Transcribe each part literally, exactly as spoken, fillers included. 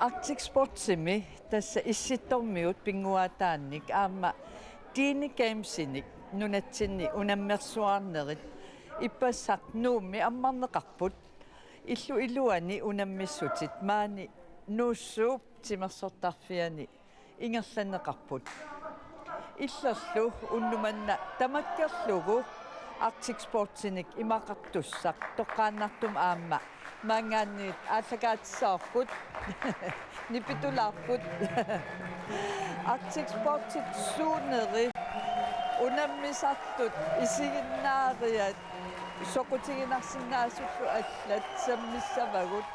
Arctic Sportsimi tassa Issittormiut pinnguaataannik aamma Dene Gamesinik nunatsinni unammersuarnerit ippassaq Nuummi ammarneqarput. Illu iluani unammissutit maani Nuussuup timersortarfiani ingerlanneqarput. Illerlu unnuk manna tamakkerlugu Arctic Sportsinik imaqartussaq toqqaannartumik aamma maanngaanniit aallakaatissavarput. Nipitulaarput. Arctic Sportsit suuneri unammisartut isiginnaariat soqutiginarsinnaasullu allat sammissavagut.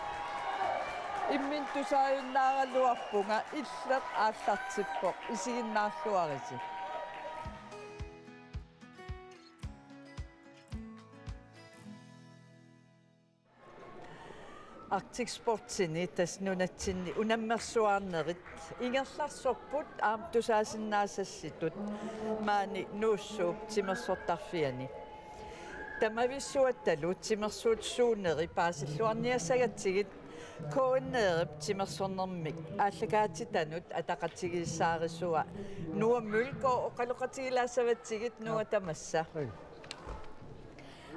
Imminut tusaajunnaaraluarpunga, illeq aallartippoq, isiginnaarluarisi. Arctic Sportsini tassa nunatsinni unammersuarnerit ingerlarsorput aamma tusaasinnaasasitut maani Nuussuup timersortarfiani. Tamavissuattalu timersuut suuneri paasilluarniassagatsigit K N R-ip timersornermik aallakaatitanut ataqatigiissaarisua Noah Mølgaard oqaloqatigilaassavatsigit. Noah, tamassa. Hej.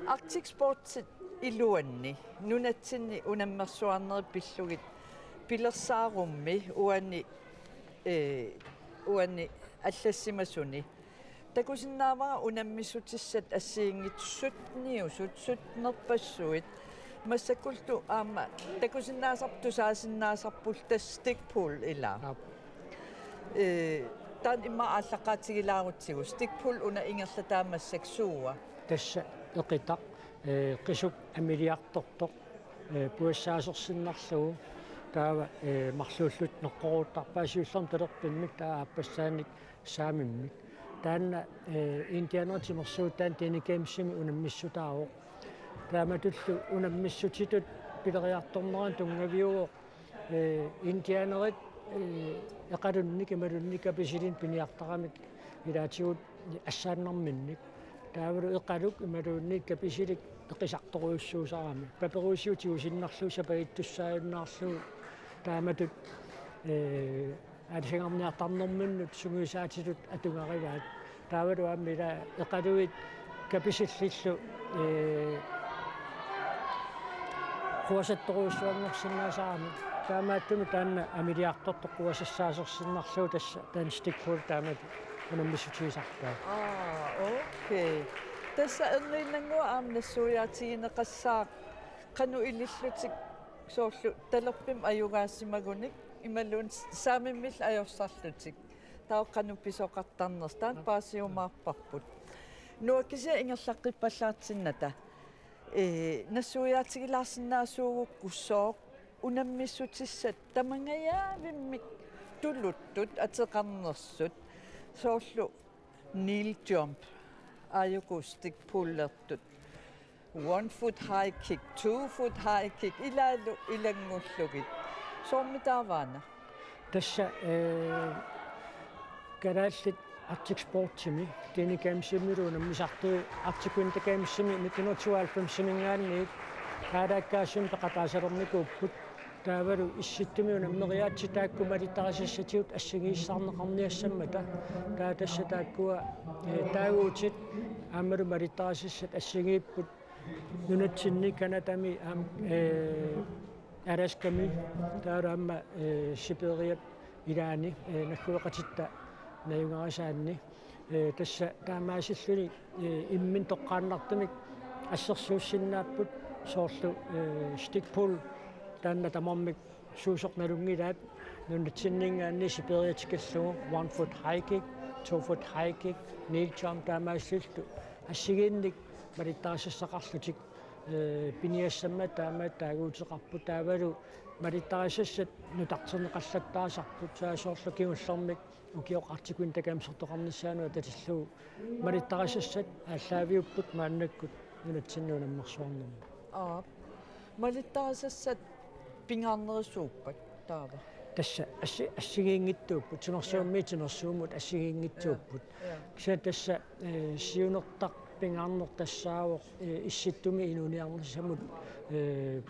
Arctic Sportsit iluanni nunatsinni unammersuarnerit pillugit pilersaarummi uani, eh, uani allassimasuni. Takusinnaavara unammissutissat assigiinngitsut sytteniusut, syttenerpassuit. Massakkullu aamma takusinnaasarput tusaasinnaasarpullu tassa Stig Pull, ilaa. Aap. Eh, taanna immaqa aallaqqaatigilaarutsigu. Stig Pull una ingerlataa massakkut suua? Tassa eqitaq, eh, qisup amiliartortoq, eh, puassaasersinnarlugu. Taava, eh, marluullutik noqqoruuttarpaat siullermik talerpimmik, taava aappassaannik saamimmik. Taanna, eh, indianerit timersuutaat Dene Gamesimi unammissutaavoq. Taamatullu unammissutitut pileriartorneranut tunngaviuvoq, eh, indianerit, eh, eqalunnik imaluunniit kapisilinnik piniartaramik ilaatigut assaannarminnik. Taavalu eqaluk imaluunniit kapisilik eqisartorujussuusarami. Paperujussuusinnarlugu sapagittussaajunnaarlugu taamatut, eh, aalisagarniartarnerminnut sungiusaatitut atugarivaat. Taavalu aamma ila eqaluit kapisillillu, eh, quasattorujussuanngorsinnaasarami. Taamaattumik taanna amiliartortoq quasassaasersinnarlugu tassa taanna Stig Pull taamatut unammissutigisarpaat. Aa, okay. Tassa erniinnannguaq aamma nassuiaatigineqassaaq qanoq ilillutik soorlu talerpimmik ajugaasimagunik imaluunniit saamimmillu ajorsarlutik. Taava qanoq pisoqartarnersoq, taanna paasiumaarparput. Noah, kisianni ingerlaqqippallaartinnata, eh, nassuiaatigilaarsinnaasuugukku sooq unammissutissat tamangajaavimmik tuluttut ateqarnersut, soorlu kneel jump, aajuku Stig Pullertut, one foot high kick, two foot high kick, ilaallu ilanngullugit. Soormitaava una? Tassa, eh, kalaallit Arctic Sportsimi, Dene Gamesimilu unammisartui Arctic Winter Gamesimi nitten hundrede tooghalvfemsimiingaanniit aalaakkaasumik peqataasalernikuupput. Taavalu Issittumi unammeriaatsit taakku malittarisassatigut assigiissaarneqarniassammata. Taava tassa taakkua, eh, taaguutit aammalu malittarisassat assigiipput nunatsinni Canadami aamma, eh, Alaskami, taavalu aamma, eh, Sibiriap ilaani, eh, naggueqatitta najugarisaanni. Eh, tassa taamaasilluni, eh, imminut toqqaannartumik assersuussinnaapput soorlu, eh, Stig Pull taanna tamarmik suusoq nalunngilaat nunatsinniingaanniit Sibiriat tikillugu one foot high kick, two foot high kick, kneel jump taamaasillutillu assigiinnik malittarisassaqarlutik, eh, piniassammata taama taaguuteqarput taavalu malittarisassat nutarterneqallattaasarput, tassa soorlu kingullermik ukioq Arctic Winter Gamesertoqarnissaanut atatillugu malittarisassat aallaaviupput maannakkut nunatsinni unammersuarnermi. Aap. Malittarisassat pingaarnerisuuppat taava? Tassa assi-, assigiinngitsuupput, timersuummiit timersuummut assigiinngitsuupput. Ja, ja. Kisianni tassa, eh, siunertaq pingaarneq tassaavoq, eh, Issittumi inuuniarnissamut, eh,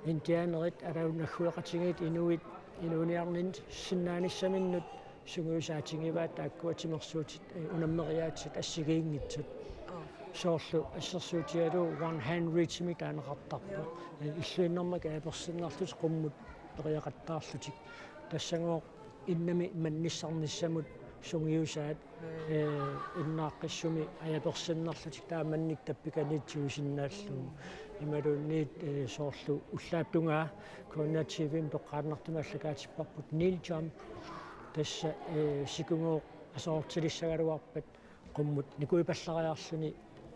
indianerit, aammalu naggueqatigiit inuit, inuuniarninngaanniit sungiusaatigivaat taakkua timersuutit, eh, unammeriaatsit assigiinngitsut. Soorlu assersuutigalugu one hand reach-imik taaneqartarpoq. Eh, illuinnarmik ajapersinnarlutik qummut periaqattaarlutik. Tassagooq innami mannissarnissamut sungiusaat, eh, innaaqqissumi ajapersinnarlutik taamannik tappikaniit tigusinnaallugu. Imaluunniit, eh, soorlu ullaap tungaa K N R T V-mi toqqaannartumik aallakaatipparput kneel jump. Tassa, eh, sikugooq aserortilissagaluarpat qummut nikuipallariarluni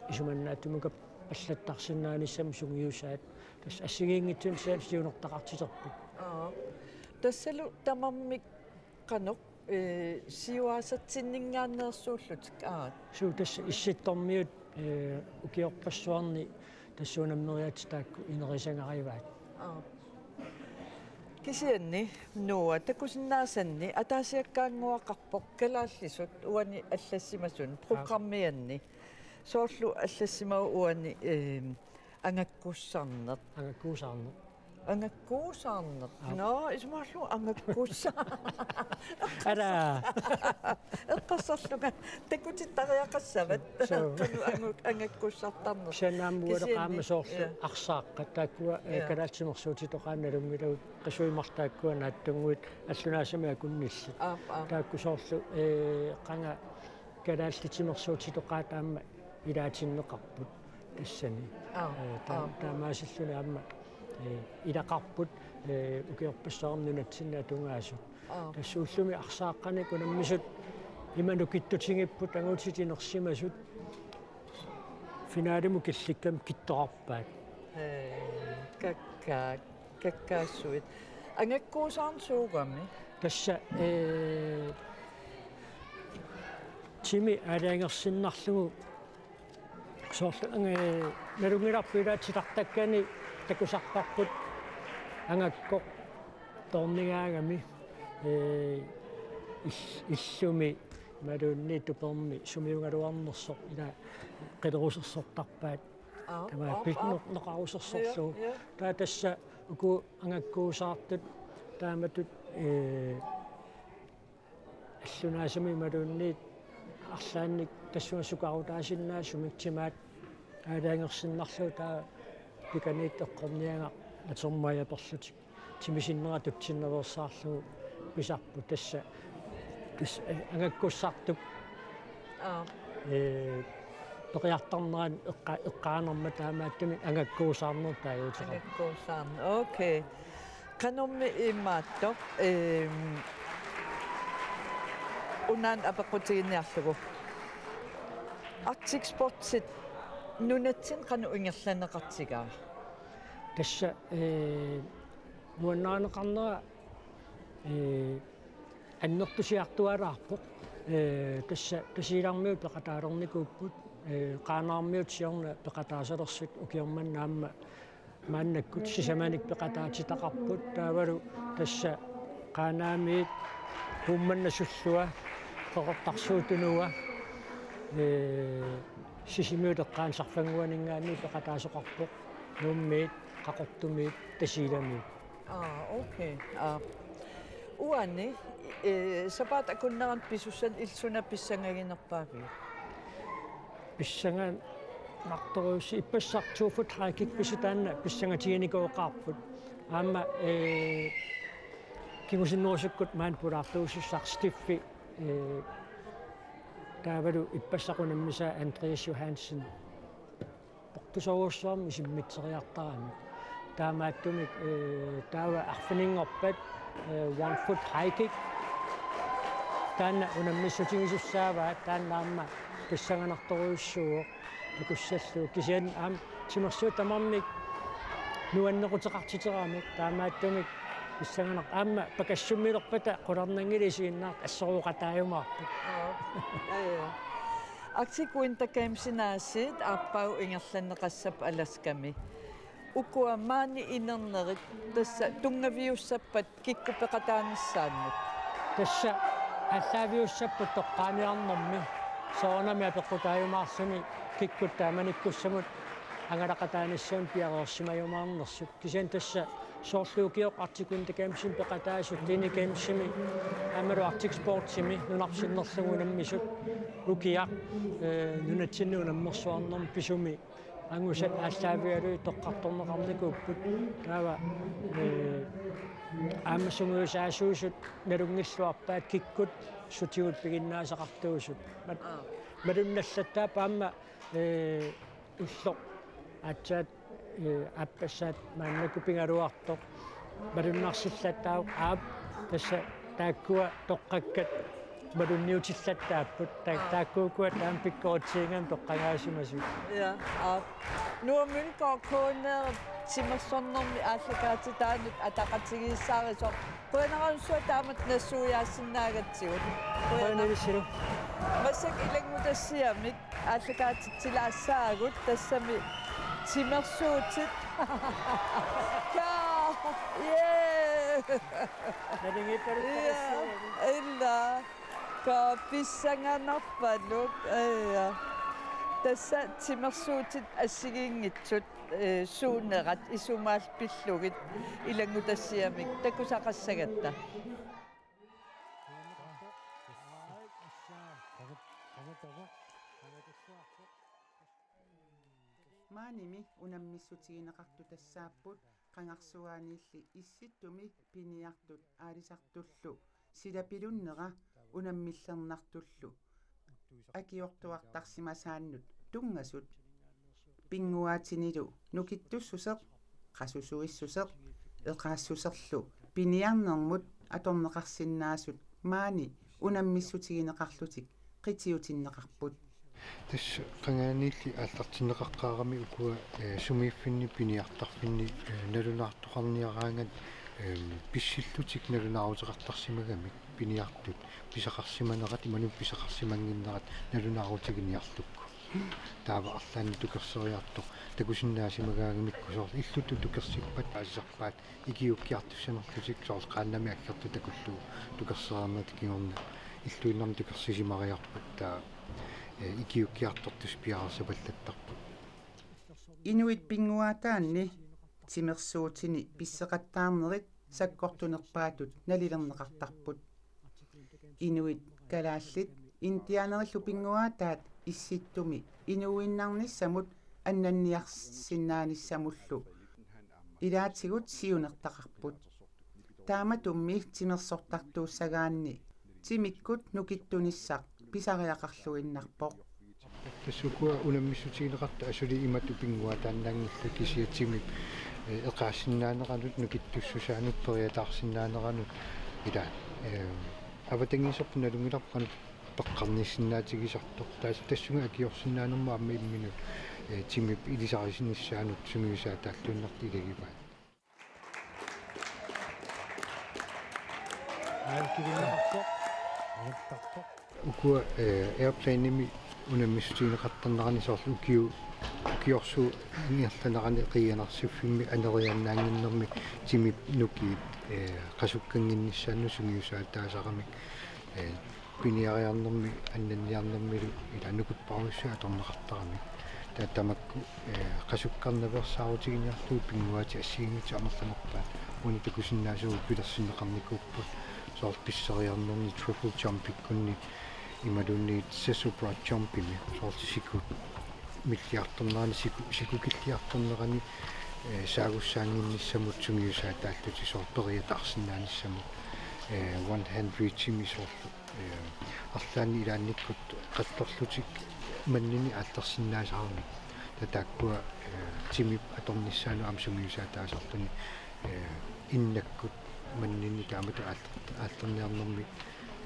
isumannaatsumikkut pallattarsinnaanissamut sungiusaat. Tassa assigiinngitsunik siunertaqartiterput. Aap. Tassalu tamarmik qanoq, eh, siuaasatsinninngaanneersuullutik, aap. Suu, tassa Issittormiut, eh, ukiorpassuarni tassa unammeriaatsit taakku inerisagarivaat. Aap. Kisianni Noah, takusinnaasanni ataasiakkaannguaqarpoq kalaallisut uani allassimasuni, aap, programmianni. Soorlu allassimavoq uani, eh, angakkuusarneq. Angakkuusarneq. Angakkuusarneq. Aap. Nå, isumaallu angakkuusa-, Ara. Eqqarsarlunga takutittariaqassavat. Suu. Qanoq angu-, angakkuusartarneq. Kisianni aamma ualeqaama. Kisianni, soorlu, ja, arsaaqqat taakkua, eh, ja, kalaallit timersuutitoqaat nalunngilagut, qisuimartaat taakkua naatsunnguit allunaasamik akunnillit. Aap, aap. Taakku soorlu, eh, qanga kalaallit timersuutitoqaat aamma ilaatinneqarput tassani. Aap, eh, ta-, aap, taamaasilluni aamma, eh, ilaqarput, eh, ukiorpassuarni nunatsinni atugaasut. Aap. Tassa ullumi arsaaqqanik unammisut ima nukittutigipput angutit inersimasut finalimut killikkami kittoqarpaat. Ee, kakkaak, kakkaassuit. Angakkuusarneq suugami? Tassa, ee, timi aalajangersinnarlugu soorlu, ee, nalunngilarput ilaat titartakkani takusarparput angakkoq toornigaagami, ee, ill-, illumi imaluunniit tupermi sumiugaluarnersoq ila qilerusersortarpaat. Aap, tamaat, aap, pit-, aap, noq-, noqarusersorlugu. Ja, ja. Taava tassa uku angakkuusaartut taamatut, ee, allunaasamik imaluunniit arlaannik tassunga sukarutaasinnaasumik timaat aalajangersinnarlugu taava pikaniit eqqorniagaq atormaajaperlutik. Timi sinnera tutsinnaveersaarlugu pisarput tassa. Tassa, eh, angakkuusartup, aap, eh, periartarnerani eqqa-, eqqaanerma taamaattumik angakkuusarneq taaguuteqarpoq. Angakkuusarneq. Okay. Qanormi imaattoq, ehm, unaana apeqqutiginiarlugu. Arctic Sportsit nunatsinni qanoq ingerlanneqartigaa? Tassa, ee, nuannarineqarnera, ee, annertusiartuaalaarpoq. Ee, tassa Tasiilarmiut peqataalernikuupput, ee, Qaanaarmiut siorna peqataasalersut ukioq manna aamma maannakkut sisamanik peqataatitaqarput, taavalu tassa Qaanaamiit Uummannap Sullua, Qeqertarsuup Tunua, ee, Sisimiut eqqaani Sarfannguaninngaanniit peqataasoqarpoq, Nuummiit, Qaqortumiit, Tasiilamiit. Aa, okay. Aa. Uani, ee, sapaatip akunnerani pisussanut illit suna pissangaginerpaaviuk? Pissanganartorujussuuvoq, ippassaq two foot high kick pisut taanna pissangatiginikuugaluarput. Aamma, ee, kingusinnerusukkut maani pulaartuusussaq Steffi, ee, taavalu ippassaq unammisaa Andreas Johansen. Portusoorujussuarmik isimmitseriartaramik. Taamaattumik, ee, taava arfininngorpat, ee, one foot high kick. Taanna unammissutigisussaavaat, taanna aamma pissanganartorujussuuvoq takussallugu. Kisianni aamma timersuut tamarmik nuannequteqartiteramik, taamaattumik pissanganaq-, aamma pakassumilerpata qularnanngilaq isiginnaartut assorooqataajumaarput. Aa, ja, ja. Arctic Winter Gamesini aasiit aappaagu ingerlanneqassapput Alaskami. Ukua maani inernerit tassa tunngaviussappat kikkut peqataanissaannut? Tassa aallaaviussapput toqqaaniarnermi, soorunami apeqqutaajumaarluni kikkut taamanikkussamut angalaqataanissamut piareersimajumaarnersut. Kisianni tassa Soorlu ukioq Arctic Winter Gamesimi peqataasut, Teenage Gamesimi aammalu Arctic Sportsimi nunarput sinnerlugu unammisut ukiaq, eh, nunatsinni unammersuarnermi pisumi angusat aallaavigalugit toqqartorneqarnikuupput. Taava, eh, aamma sungiusaasuusut nalunngilluarpaat kikkut sutigut piginnaasaqartuusut. Mat-, Aa. Malunnallattaarput aamma, eh, ulloq aatsaat, eh, aappassaat maannakkut pigaluartoq. Malunnarsillattaarpoq aap tassa taakkua toqqakkat malunniutillattaapput. Ta-, Aa. Taakkuukkua taama pikkoritsiginngikkaanni toqqagaasimasut. Ja, aap. Nuummi K K N R timersornermi aallakaatitaanut ataqatigiissaarisoq. Qujanarsuaq taamatut nassuiaassinnaagatsigut. Qujanaq. Qujanaq ilissilu. Massakkut ilanngutassiamik aallakaatitsilaassaagut tassami timersuutit. Kaa! Jee! Nalingiippaluttarissiagut. Ila. Kaa pissanganarpaluk. Ija. Tassa timersuutit assigiinngitsut, eh, suunerat isumaallu pillugit ilanngutassiamik takusaqassagatta. Maanimi unammissutigineqartut tassaapput qangarsuaaniilli issittumi piniartut aalisartullu silapilunnera unammillernartullu akiortuartarsimasaannut tunngasut. Pinnguaatinilu nukittussuseq, qasusuissuseq, eqaassuserlu piniarnermut atorneqarsinnaasut maani unammissutigineqarlutik qitiutinneqarput. Tassa qangaaniilli aallartinneqaqqaarami ukua, eh, sumiiffinni piniartarfinni, eh, nalunaartoqarniaraangat, eh, pissillutik nalunaaruteqartarsimagamik piniartut pisaqarsimanerat imaluunniit pisaqarsimannginnerat nalunaarutiginiarlugit. Taava arlaannik tukerseriartoq takusinnaasimagaagamikku soorlu illuttut tukersippat paasisarpaat ikiuukkiartussanerlutik soorlu qaannamik aggertut takullugu tukerseriarnerata kingorna illuinnarmik tukersisimariarput taava, eh, ikiuukkiartortussat piareersapallattarput. Inuit pinnguaataanni timersuutini pisseqattaarnerit sakkortunerpaatut nalilerneqartarput. Inuit kalaallit indianerillu pinnguaataat issittumi inuuinnarnissamut annanniarsinnaanissamullu ilaatigut siunertaqarput. Taamatummi timersortartuussagaanni timikkut nukittunissaq pisariaqarluinnarpoq. Tassa ukua unammissutigineqartut asuli imatut pinnguaataannaanngillat kisianni timip, eh, eqaasinnaaneranut nukittussusaanut periataarsinnaaneranut ila, eh, avatangiiserput nalunngilarput qanoq peqqarnissinnaatigisartoq. Taas-, tassunga akiorsinnaanermut aamma imminut, eh, timip ilisarisinnissaanut sungiusaataalluinnartut ilagivaat. Aamma kivinneqarpoq. Aamma tarpoq. Ukua, eh, airplanemi unammissutigineqartarnerani soorlu ukiu-, ukiorsuup ingerlanerani qiianarsiffimmi aneriaannaannginnermi timip nukiit, eh, qasukkannginnissaannut sungiusaataasaramik, eh, piniariarnermi annanniarnermilu ila nukipparujussuit atorneqartaramik. Taava tamakku, eh, qasukkarnaveersaarutiginiarlugit pinnguaatit assigiinngitsut amerlanerpaat uani takusinnaasugut pilersinneqarnikuupput soorlu pisseriarnerni triple jumpikkunni imaluunniit scissor broad jumpimi soorlu siku milliartornerani siku, sikukilliartornerani, eh, saagussaannginnissamut sungiusaataallutik soorlu periataarsinnaanissamut, eh, one hand reachimi soorlu, eh, arlaanni ilaannikkut qallerlutik manninit aallersinnaasaramik. Taava taakkua, eh, timip atornissaanut aamma sungiusaataasarluni, eh, innakkut manninit taamatut aall-, aallerniarnermi,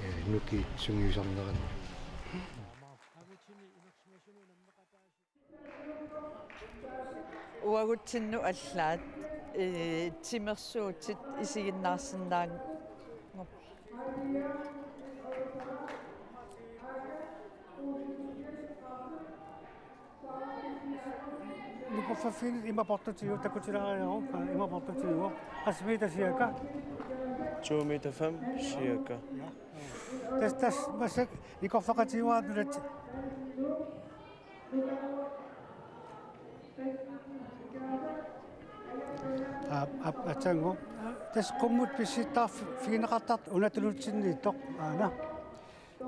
eh, nukiit sungiusarneranni. Uagutsinnut allaat, ee, timersuutit isiginnaarsinnaanngorput. Nikorfaffiini ima portutigu takutilaariaruk, ima portutigu. Qassit meter cirka? To meter fem, cirka. Tassa, tassa, massakkut nikorfaqatigiuaat nunatsinni. Aap, aap, aatsaannguaq. Tassa qummut pissittaarfigineqartartoq una tunutsinniittoq aana.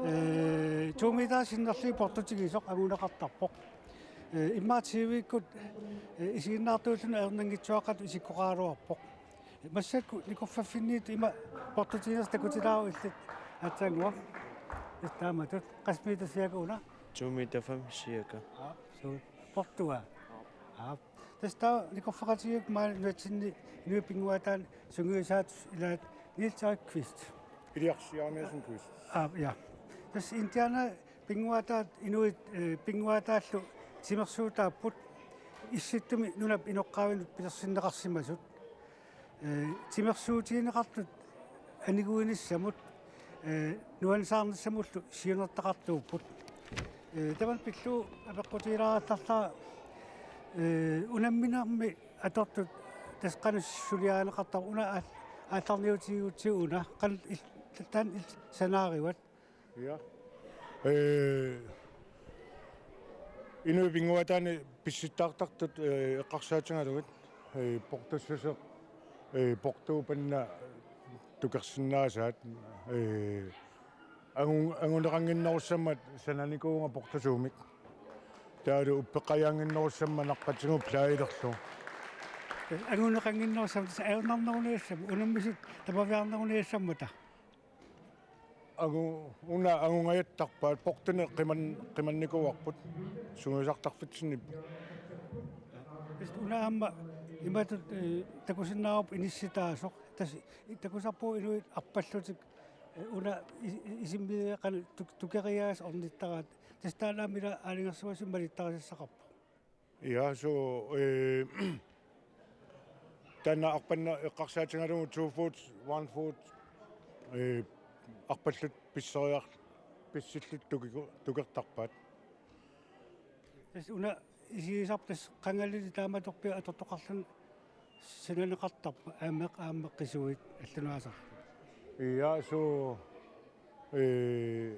Ee, to meter sinnerlugit portutigisoq anguneqartarpoq. Ee, immaqa T V-kkut, ee, isiginnaartuulluni ajornanngitsuaqqatut isikkoqaraluarpoq. Massakkut nikorfaffinniittut ima portutiginertik takutilaaruk illit aatsaannguaq. Tassa taamatut. Qassit meter cirka una? To meter fem cirka. Aap, suu. Portua? Aap. Tassa taava nikorfaqatigiuk maani nunatsinni inuit pinnguaataanni sungiusaatut ilaat Niels Erik Kvist. Elias Jeremiassen Kvist. Aap, ja. Tassa Indiana pinnguaataat inuit, ee, pinnguaataallu timersuutaapput Issittumi nunap inoqqaavinut pilersinneqarsimasut. Ee, timersuutigineqartut aniguinissamut, ee, nuannisaarnissamullu siunertaqartuupput. Ee, tamanna pillugu apeqqutigilaarallarlara, ee, unamminermi atortut tassa qanoq suliarineqartarput una aal-, aallarniutigigutsigu una qanoq il-, taanna il-, sanaarivat. Ja. Ee, inuit pinnguaataanni pissittaartartut, ee, eqqarsaatigalugit, ee, portussuseq, ee, portuup panna tukersinnaasaat, ee, angu-, anguneqannginnerussammat sananikuuvunga portusuumik. Taavalu uppeqqajaannginnerussammat naqqatigut plaajilerlu. Anguneqannginnerussammat tassa ajornarneruniassammat, unammisut tamaviaarneruniassammata. Angu-, una angungajattarpaat, portuni qiman-, qimannikuuarput, sungiusartarfitsinniipput. Tassa una aamma imatut, ee, takusinnaavarput inissitaasoq. Tassa takusarpugut inuit arpallutik, ee, una i-, i-, isimmiiqan tuk-, tukeriaaseq ornittaraat. Tassa taanna aamma ila aalajangersimasumik malittarisassaqarpoq. Ja, so, ee, taanna arpanneq eqqarsaatigalugu two foot, one foot, ee, arpallutik pisseriar-, pissillutik tukiku-, tukertarpaat. Tassa una isigisarput tassa qangalili taamatorpiaq atortoqarluni sananeqartarpoq aamma, aamma qisuit allunaasarput. Ja, so, ee,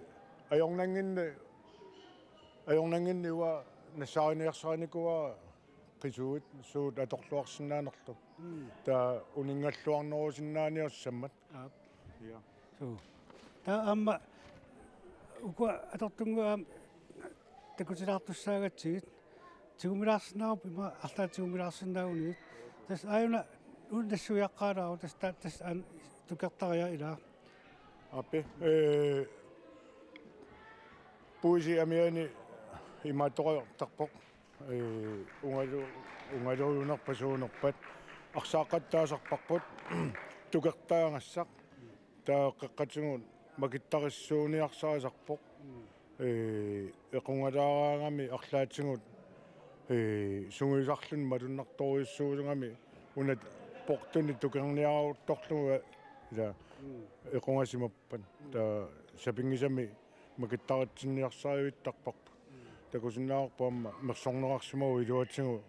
ajornannginneq, ajornannginneq uanga nassaariniarsarinikuuara qisuit suut atorluarsinnaanerlugit. Mm. Taava uninngalluarnerusinnaaniassammat. Aap. Ja. Suu. Taava aamma ukua atortunnguit aamma takutilaartussaagatsigit. Tigumilaarsinnaavarput ima arlaat tigumilaarsinnaagunigit. Tassa aajuna una nassuiaqqaalaaruk tassa ta-, tassa aana tukertariaq ilaa. Aap, ee, puisi amiani imaattoqartarpoq. Ee, ungalu-, ungaluujunerpat suunerpat arsaaqqattaasarparput tukertaagassaq. Taava qeqqatigut makittarissuuniarsarisarpoq. Ee, equngalaaraangami arlaatigut, ee, sungiusarluni malunnartorujussuusugami una portuni tukerniaruttorlugu ila equngasimappat. Taava sapinngisamik makittaritsinniarsarivittarparput. Takusinnaavarput aamma mersorneqarsimavoq iluatigut,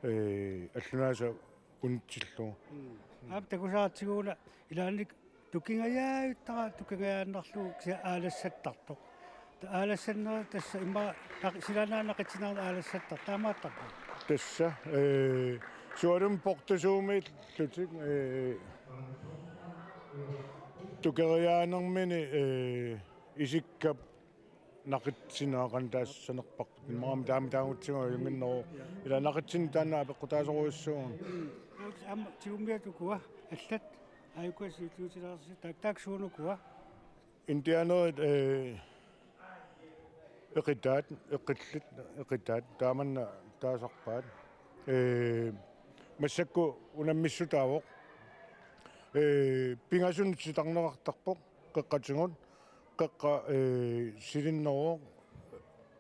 ee, allunaasaq unitsillugu. Mm. Aap, takusaratsigu una ilaanni tukingajaajuttara tukingajaannarlugu kisianni aalassattartoq. Ta-, aalassannera tassa immaqa naq-, silaannaanut naqitsinerani aalassattartoq. Taamaattarpoq. Tassa, ee, sualummik portusuumiillutik, ee, tukeriaanermini, ee, isikkap naqitsineq qanoq taassanerparput. Immaqa aamma taama taagutsigu ajunngitsoq. Ila naqitsinni taanna apeqqutaasorujussuuvoq. Aamma tigummiattut ukua allat aajukua siulliutilaarsi taak-, taakku suunukua? Indianerit, ee, eqitaat, eqqillit, eqitaat, taamanna taasarpaat. Ee, massakkut unammissutaavoq. Ee, pingasunut sitarneqartarpoq, qeqqatigut, qeqqa, ee, silinneruvoq,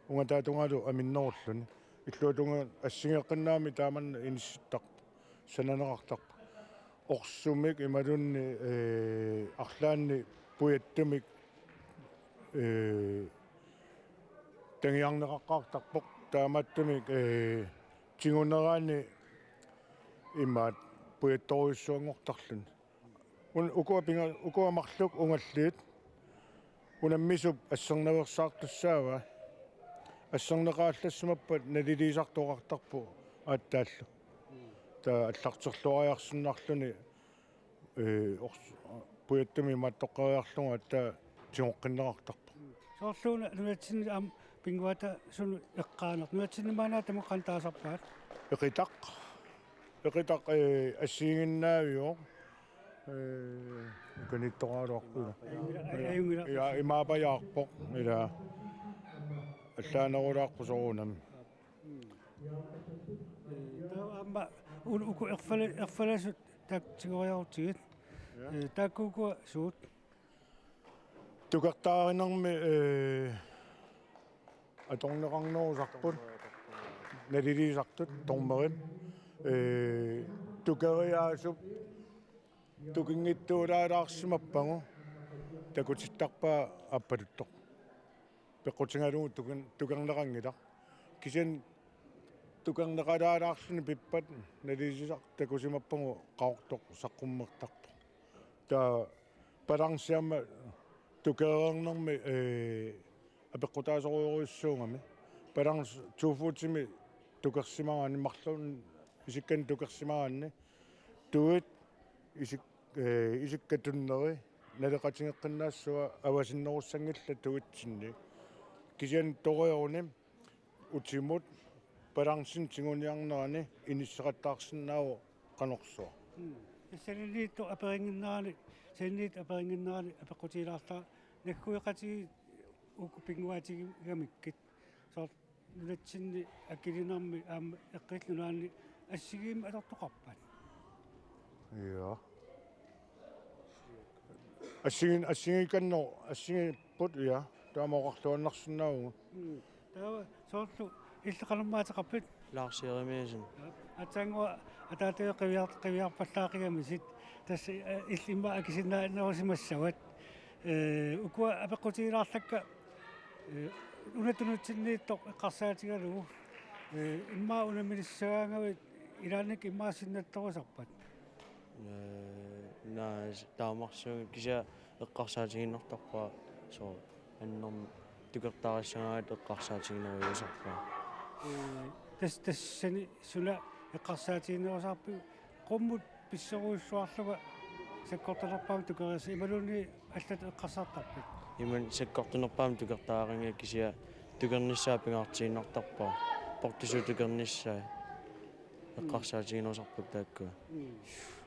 ungataatungalu aminnerulluni. Illuatungaanut assigeqqinnaami taamanna inissittarpoq, sananeqartarpoq. Orsumik imaluunniit, ee, arlaannik pujattumik, ee, tangiarneqaqqaartarpoq, taamaattumik, ee, tigunerani imaat pujattorujussuanngortarluni. Un-, ukua pinga-, ukua marluk ungalliit unammisup assernaveersaartussaavaa. Asserneqallassimappata naliliisartoqartarpoq aatsaallu. Taava allarterluariarsinnarluni, ee, ors-, pujattumi imaattoqqeriarlugu aatsaat tigoqqinneqartarpoq. Soorlu una nunatsinni aamma pinnguaata sunu eqqaaneq. Nunatsinni maanna tamakku qanoq taasarpaat? Eqitaq. Eqitaq, ee, assigiinnaaviuvoq. Ee, kanittoraluarput. Ajunngila-, ajunngila-. Ja, imaapajaarpoq. Ila. Allaanerulaarpoq soorunami. Mm. Ee, taava aamma un-, uku erfala-, erfalasut taakku tigoriarutsigit. Ja. Ee, taakku ukua suut? Tukertarinermi, ee, atorneqarnerusarput, naliliisartut, dommerit, ee, tukeriaasup tukinngitsuulaalaarsimappagu takutittarpaa aappaluttoq. Peqqutigalugu tukin-, tukerneqanngilaq. Kisianni tukerneqalaalaarluni pippat naliliisaq takusimappagu qaqortoq saqqummertarpoq. Taava balanci aamma tukereernermi, ee, apeqqutaasorujussuugami. Balanci to footimi tukersimagaanni, marlunnik isikkanik tukersimagaanni. Tuit isik-, ee, isikkat tunneri naleqatigeqqinnaassuat avasinnerussanngillat tuitsinni. Kisianni toreoruni utimut balancimik tiguniarnerani inisseqattaarsinnaavoq qanorsuaq. Mm. Sanianiittoq aperinnginnerani, sanianiittoq aperinnginnerani apeqqutigilaarlara naggueqatigiit uku pinnguaatigigamikkit. Soorlu nunatsinni akilinermi aamma Eqqiillu Nunaanni assigiimmik atortoqarpat? Ja. Assigin-, assigiikkanneq, assigiipput, ja. Taama oqarluinnarsinnaavugut. Mm. Taava soorlu illit qanormaa ateqarpit? Lars Jeremiassen. Ja. Aatsaannguaq ataatavit qiviar-, qiviarpallaaqigamisit. Tassa, ee, illit immaqa akisinnaannerusimassavat. Ee, ukua apeqqutigilaarlakka, ee, una tunutsinniittoq eqqarsaatigalugu, ee, immaqa unamminissagaangavit ilaannikkut immaqa sinnattorusarpat? Ee, naa, s-, taamarsuugut kisianni eqqarsaatigiinnartarpara soorlu annermik tukertarissagaangatta eqqarsaatiginerujussuusarpara. Ee, tas-, tassani suna eqqarsaatiginerusarpiuk qummut pissorujussuarlunga sakkortunerpaamik tukeriassat imaluunniit allatut eqqarsartarpit? Imaluunniit sakkortunerpaamik tukertariaqanngilara kisianni tukernissaa pingaartiinnartarpara. Portusuut tukernissaat. Mm. Eqqarsaatiginerusarput taakkua. Mm.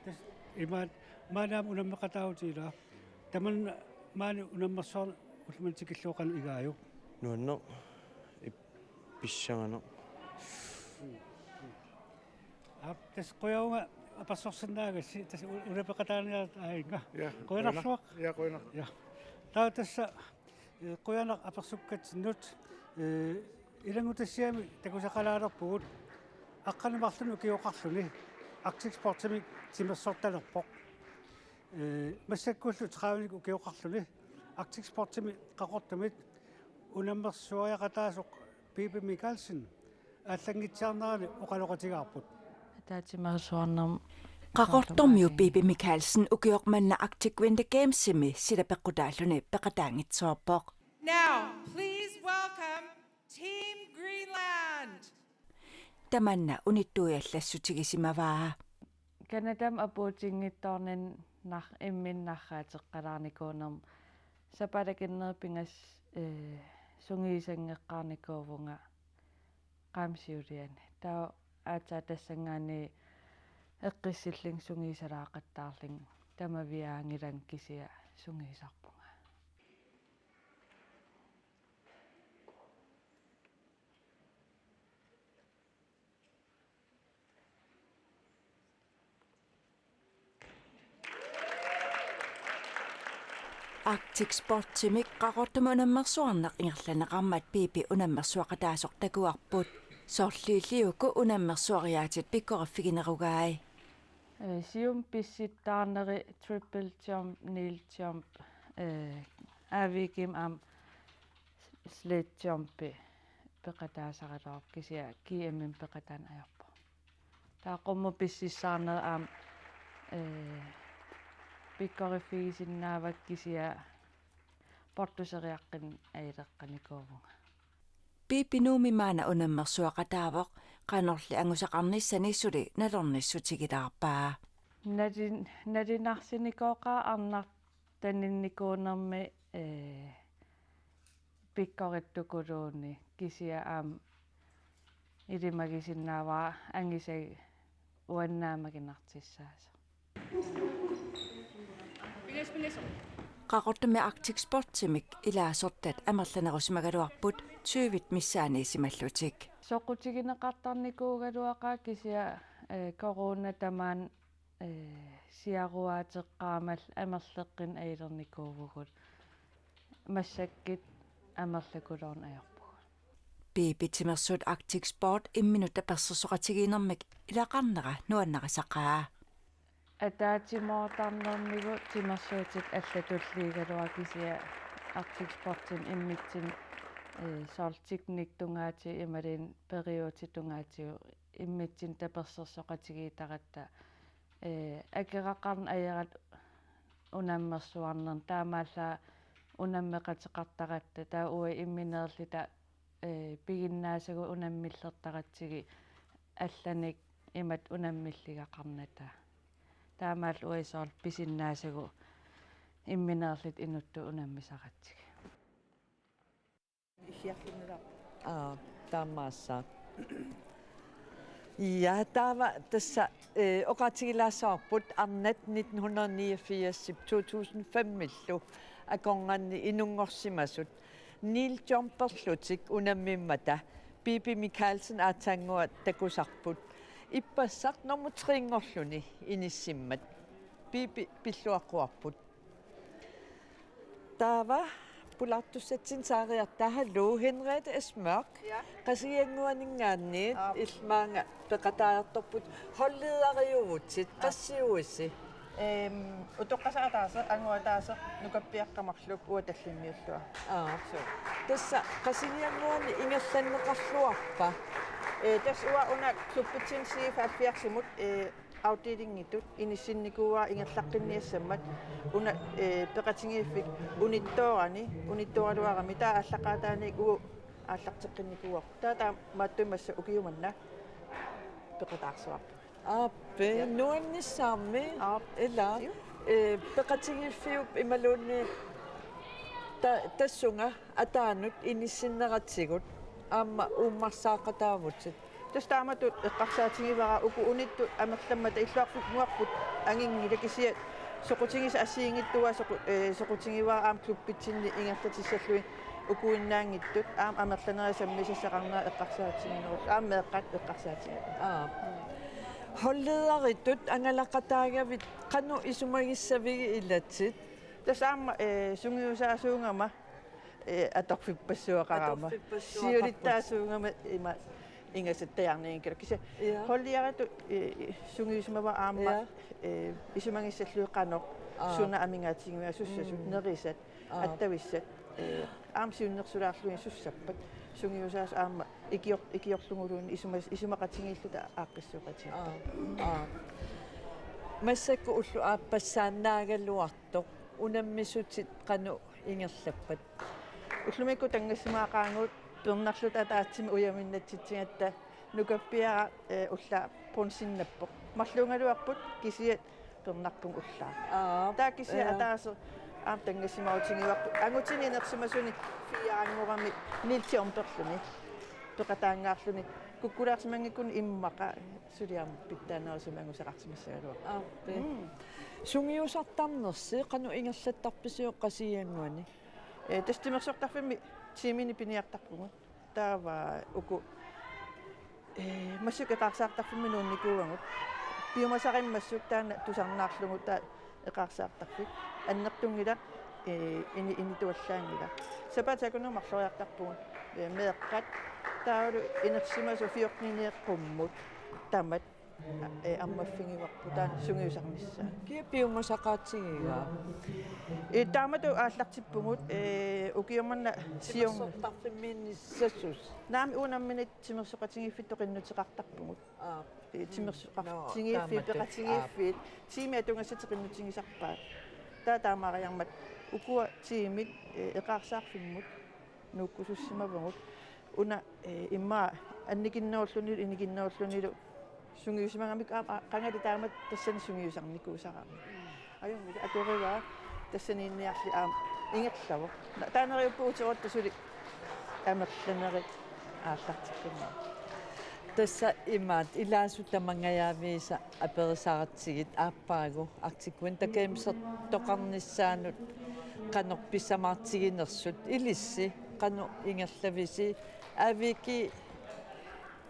Tassa imaat maanna aamma unammeqataagavit ilaa. Tamanna maani unammersuarneq ullumimut tikillugu qanoq igaajuk? Nuanneq. Ip-, pissanganaq. Mm. Mm. Aap, tassa qujanaq apersorsinnaagassi, tassa u-, una peqataaniarta aajunga. Ja, qujanarsuaq. Ja, qujanaq. Ja. Taava tassa, ee, qujanaq apersukkatsinnut, ee, ilanngutassiami takusaqalaalerpugut, aqqaneq-marlunnik ukioqarluni Arctic Sportimik timersortalerpoq. Ee, massakkullu tredivenik ukioqarluni Arctic Sportimi Qaqortumit unammersuariaqataasoq Pipi Michaelsen aallanngitsiarnerani oqaloqatigaarput. Ataatsimeersuarnermi Qaqortormiut Pipi Michaelsen ukioq manna Arctic Winter Gamesimi sila peqqutaalluni peqataanngitsoorpoq. Now, please welcome Team Greenland. Tamanna unittuiallassutigisimavaa. Canadami apuutinngitsoornani nar-, imminut narraateqqalaarnikuunermi sapaatip akunneri pingasut, ee, sungiusanngeqqaarnikuuvunga qaammat siuliani. Taava aatsaat tassanngaanniit eqqissillunga sungiusalaaqattaarlunga tamaviaanngilanga kisianni sungiusarpunga. Arctic Sportimik Qaqortumi unammersuarneq ingerlanneqarmat Pipi unammersuaqataasoq takuarput. Sorliulli uku unammersuariaatit pikkoriffiginerugai. Ee, siumut pissutsaarneri triple jump, kneel jump, ee, A V G-mi aamma sled jumpi peqataasaraluarpoq kisianni G M-imi peqataanneq ajorpoq. Taava qummut pissussaarneri aamma, ee, pikkoriffigisinnaavakka kisianni portuseriaqqinneq ajuleqqanikuuvunga. Piipi Nuummi maanna unammersuaqataavoq, qanorli angusaqarnissani suli nalornissutigilaarpaa. Nalin-, nalinarsinikooqaaq arnartaninnikuunermi, ee, pikkorittukuluunniit, kisianni aamma ilimagisinnaavara angisai uannaamaginartissaasoq. Qaqortumi Arctic Sportimik ilaasortat amerlanerusimagaluarput tyvit missaaniissimallutik. Soqutigineqartarnikuugaluaqaaq kisianni, ee, corona tamaani, ee, siaruaateqqaarmat amerleqqinnut ajulernikuuvugut. Massakkut amerlakuluunniit ajorpugut. Piipi timersuut Arctic Sport imminut tapersersoqatigiinnermik ilaqarnera nuannarisaqaa. Ataatsimoortarnermigut timersuutit allatulliigaluaq kisianni Arctic Sportimi immitsinnut, ee, soorlu teknikkitungaatigut imaluunniit periusetungaatigut immitsinnut tapersersoqatigiittaratta, ee, akeraqarneq ajoratta unammersuarnerni taamaallaat unammeqateqartaratta, taava uagut imminerluta, ee, piginnaasagut unammillertaratsigit allanik imatut unammilligaqarnata. Taamaallaat uagut soorlu pisinnaasagut imminerluta inuttut unammisaratsigit. Ihiarlunnera. Aa, taamaassaaq. Ja, taava tassa, ee, oqaatigilaassavarput arnat nitten hundrede niogfirs to tusind fem-illu akornanni inunngorsimasut Neil Jumperlutik unammimmata Piipi Michaelsen aatsaannguaq takusarput. Ippassaq nummer tre-nngorluni inissimmat. Piipi pilluaqquarput. Taava pulaartussatsinnik saariarta, hallo, Henriette S. Mørch. Ja. Qasigiannguaninngaanniit. Aap. Illit maanga peqataajartorput. Holdlederiuvutit. Aap. Qassiuisi? Ehm, utoqqasoq ataaseq, angut ataaseq, nukappiaqqat marluk, uanga tallimmiullunga. Aap. Suu. Tassa Qasigiannguani ingerlanneqarluarpa? Ee, tassa uanga una klubbitsinni C F halvfjerdsimut, ee, afdelingitut inissinnikuuara ingerlaqqinniassammat, una, ee, peqatigiiffik unittoorani, unittooraluarami, taava aallaqqaataaniit uagut aallarteqqinnikuuarput. Taava taamaattumik massakkut ukiut manna peqataarsuarput. Aappi, ja, nuannissaarmi. Aap. Ila, ju, ee, peqatigiiffiup imaluunniit ta-, tassunga ataanut inissinneratigut aamma uummarsaaqataavutit. Tassa taamatut eqqarsaatigivara uku unittut amerlammata, illuarfinnguarput anginngilaq, kisianni soqutigisat assigiinngitsut uanga soqu-, ee, soqutigivara aamma klubbitsinni ingerlatissallugit ukuinnaanngitsut, aamma amerlanerit sammisassaqarnerat eqqarsaatiginerullugu, aamma meeqqat eqqarsaatigaat. Aap. Holdlederitut angalaqataagavit qanoq isumagissavigit ilatit? Tassa aamma, ee, sungiusaasuugama, ee, atorfippassuaqarama. Atorfippassuaqarput. Siulittaasuugama ima ingasattajaarnianngikkaluarlunga. Kisianni, ja, holdlederitut, ee, sungiusimavara aamma, ja, ee, isumagissallugit qanoq, aa, suna amigaatigigassasut, mm, nerisat, aa, attavissat, ee, aamma siunnersulaarlugit sussappat. Sungiusaasoq aamma ikior-, ikiorluguluunniit isuma-, isumaqatigiilluta aaqqissuuqatigiit. Aa, aa. Massakkut ulloq aappassaannaagaluartoq unammisutit qanoq ingerlappat? Ullumikkut tanngassimaaqaagut, pernarluta ataatsimik ujaminnatsitsigatta, nukappiaraq, ee, ullaaq bronzennappoq. Marluugaluarput kisianni pernarpugut ullaaq. Aap. Taava kisianni, ja, ataaseq aamma tanngassimaarutigivarput. Angutini inersimasuni fire-nngorami Neil Jumperluni peqataanngaarluni. Kukkulaarsimanngikkuni immaqa suli aamma pitsaanerusumik angusaqarsimassagaluarpoq. Aap. Mm. Sungiusartarnersi qanoq ingerlattarpisiuk Qasigiannguani? Ee, tassa timersortarfimmi tiiminik piniartarpugut. Taava uku, ee, massakkut eqaarsaartarfimmi nuunnikuuagut. Piumasarimmassuk taanna tusarnaarlugu taava eqaarsaartarfik. Annertunngilaq, ee, ini-, inituallaanngilaq. Sapaatip akunnera marloriartarpugut, ee, meeqqat. Taavalu inersimasut fjorteninik qummut tamat, ee, ammaffigivarput taanna sungiusarnissaa. Kia piumasaqaatigigaa? Ee, taamatut aallartippugut, ee, ukioq manna siorna. Timersortarfimmiinnissasoq. Naamik, uagut nammineq timersoqatigiiffittut qinnuteqartarpugut. Aa. Ee, timersoqatigiiffiit, noo, taamatut, peqatigiiffiit, aa, tiimit atugassatit qinnutigisarpaat. Taava taamaariarmat ukua tiimit, ee, eqaarsaarfimmut nuukkusussimavagut. Una, eh, immaqa annikinnerullunilu inikinnerullunilu sungiusimagamikku aamma, aa, qangali taamatut tassani sungiusarnikuusarami. Ajunngilaq, atorivaa tassaniinniarli aamma ingerlavoq. Na-, taava neriuppugut uterotta suli amerlanerit aallartikkumaarput. Tassa imaat ilaasut tamangajaviisa aperisaratsigu aappaagu Arctic Winter Gamesertoqarnissaanut qanoq pissamaartiginersut, ilissi qanoq ingerlavisi, Aviiki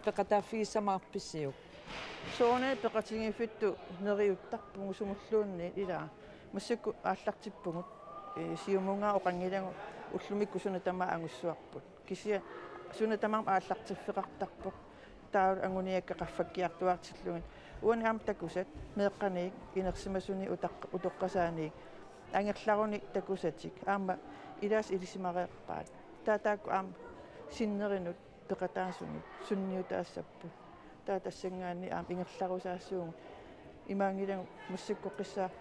peqataaffigissamaarpisiuk? Soorunami peqatigiiffittut neriuttarpugut sumulluunniit, ilaa. Massakkut aallartippugut, ee, Siumunngaanniit oqanngilagut ullumikkut suna tamaat angussuarput. Kisianni suna tamarmi aallartiffeqartarpoq. Taava anguniakkat qaffakkiartuaartillugit. Uani aamma takusat, meeqqaniit, inersimasunik, utaq-, utoqqasaaniit, angerlarunik takusatik aamma ilaasa ilisimareerpaat. Taava taakku aamma sinnerinut peqataasunut sunniutaassapput. Taava tassanngaanniit aamma ingerlarusaassuugut. Imaanngilagut massakkoqqissaaq.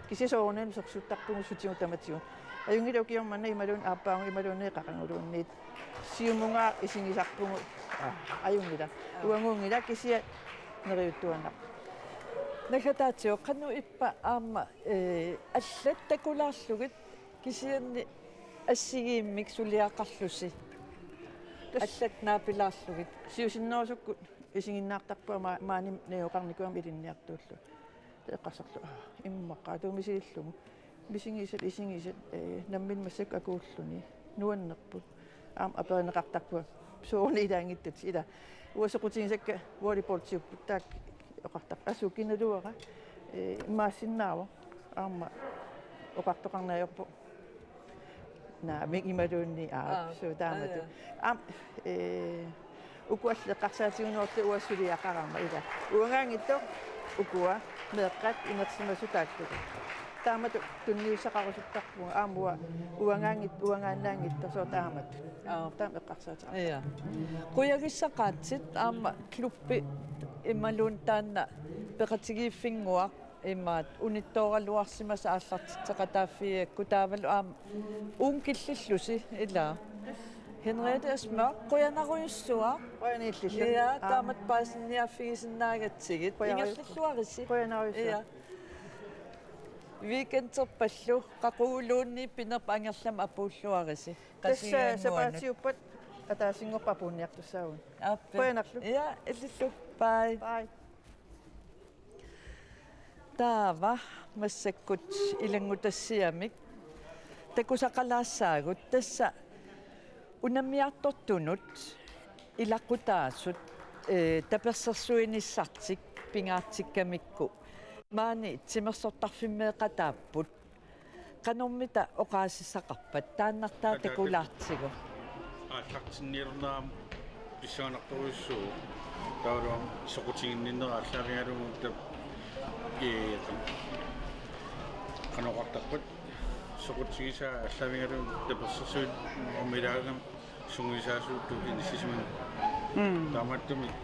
Kisianni soorunami sorsuuttarpugut sutigut tamatigut. Ajunngilaq, ukioq manna imaluunniit aappaagu imaluunniit qaquguluunniit. Siumunngaanniit isigisarpugut. Aa, ajunngilaq. Uaguunngilaq, kisianni neriuttuaannarpoq. Naggataatiuk, qanoq ippa aamma, ee, allat takulaarlugit kisianni assigiimmik suliaqarlusi? Tassa allat naapilaarlugit. Siusinnerusukkut isiginnaartarpunga, ma-, maani najugaqarnikuugama ilinniartuullunga. Taava eqqarsarlunga, aa, immaqa atuumisilillugu. Misigisat, isigisat, ee, nammineq massakkut akuulluni. Nuannerput. Aamma aperineqartarpunga: Sooruna ilaanngitsutit? Ila, uanga soqutigisakka volleyballtiupput. Taakku oqartarput: Asu, kinaluunniit, ee, imaassinnaavoq. Aamma oqartoqarneq ajorpoq: Naamik, imaluunniit aap. Aa, suu, taamatut. Aa, jaa. Aamma, ee, uku allat eqqarsaatigineqartut uanga suliaqarama, ila. Uangaanngitsoq ukua, meeqqat, inersimasut taakkua. Taamatut tunniussaqarusuttarpunga aamma uanga uangaanngit-, uangaannaanngitsoq, soorlu taamatut. Aa. Taama eqqarsaatigaara. Ija. Qujagissaqaatsit aamma klubbi imaluunniit taanna peqatigiiffinnguaq imaat unittooraluarsimasat aallartitseqataaffigigakku taavalu aamma uunga killillusi, ila. Henriette Asmer, qujanarujussuaq. Qujanarujussuaq. Ija, aamma taamatut paasinniaaffigisinnaagakkit. Qujanarujussuaq. Ingerlalluarisi. Qujanarujussuaq. Ija. Weekenderpallu qaquguluunniit pinerpoq angerlamut apuulluarisi. Tassa Qasigiannguanut. Sapaatiuppat ataasinngorpat apuunniartussaavugut. Aappi. Qujanarlu. Ija, illillu. Bye. Bye. Taava massakkut ilanngutassiamik takusaqalaassaagut, tassa unammiartortunut ilaqutaasut, ee, tapersersuinissartik pingaartikkamikku maani timersortarfimmeeqataapput. Qanormita oqaasissaqarpat taannartaa takulaartigu? Aallartinniarnermut pissanganartorujussuuvoq. Taavalu aamma soqutiginninnera aallaavigalugu tap-, ee, qanoq oqartarpat, soqutigisaa aallaavigalugu tapersersuinermi ilaagama sungiusaasuuttut inissisimaneq. Mm. Taamaattumik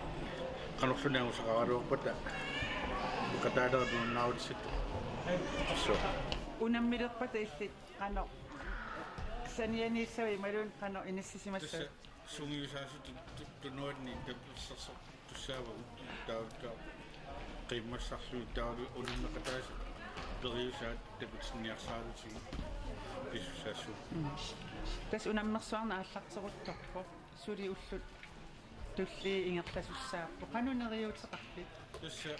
qanorluunniit angusaqaraluarpata peqataalera nuannaarutissatut. Suu. Unammilerpata illit qanoq sanianiissavit imaluunniit qanoq inissisimassavit? Tassa sungiusaasutut tu-, tunuanni tapersersortussaavagut, taava qiimmassarlugit taavalu unammeqataasut periusaat takutinniarsaralutigit pisussaassuugut. Mm. Tassa unammersuarneq aallarteruttorpoq. Suli ullut tulliit ingerlasussaapput. Qanoq neriuuteqarpit? Tassa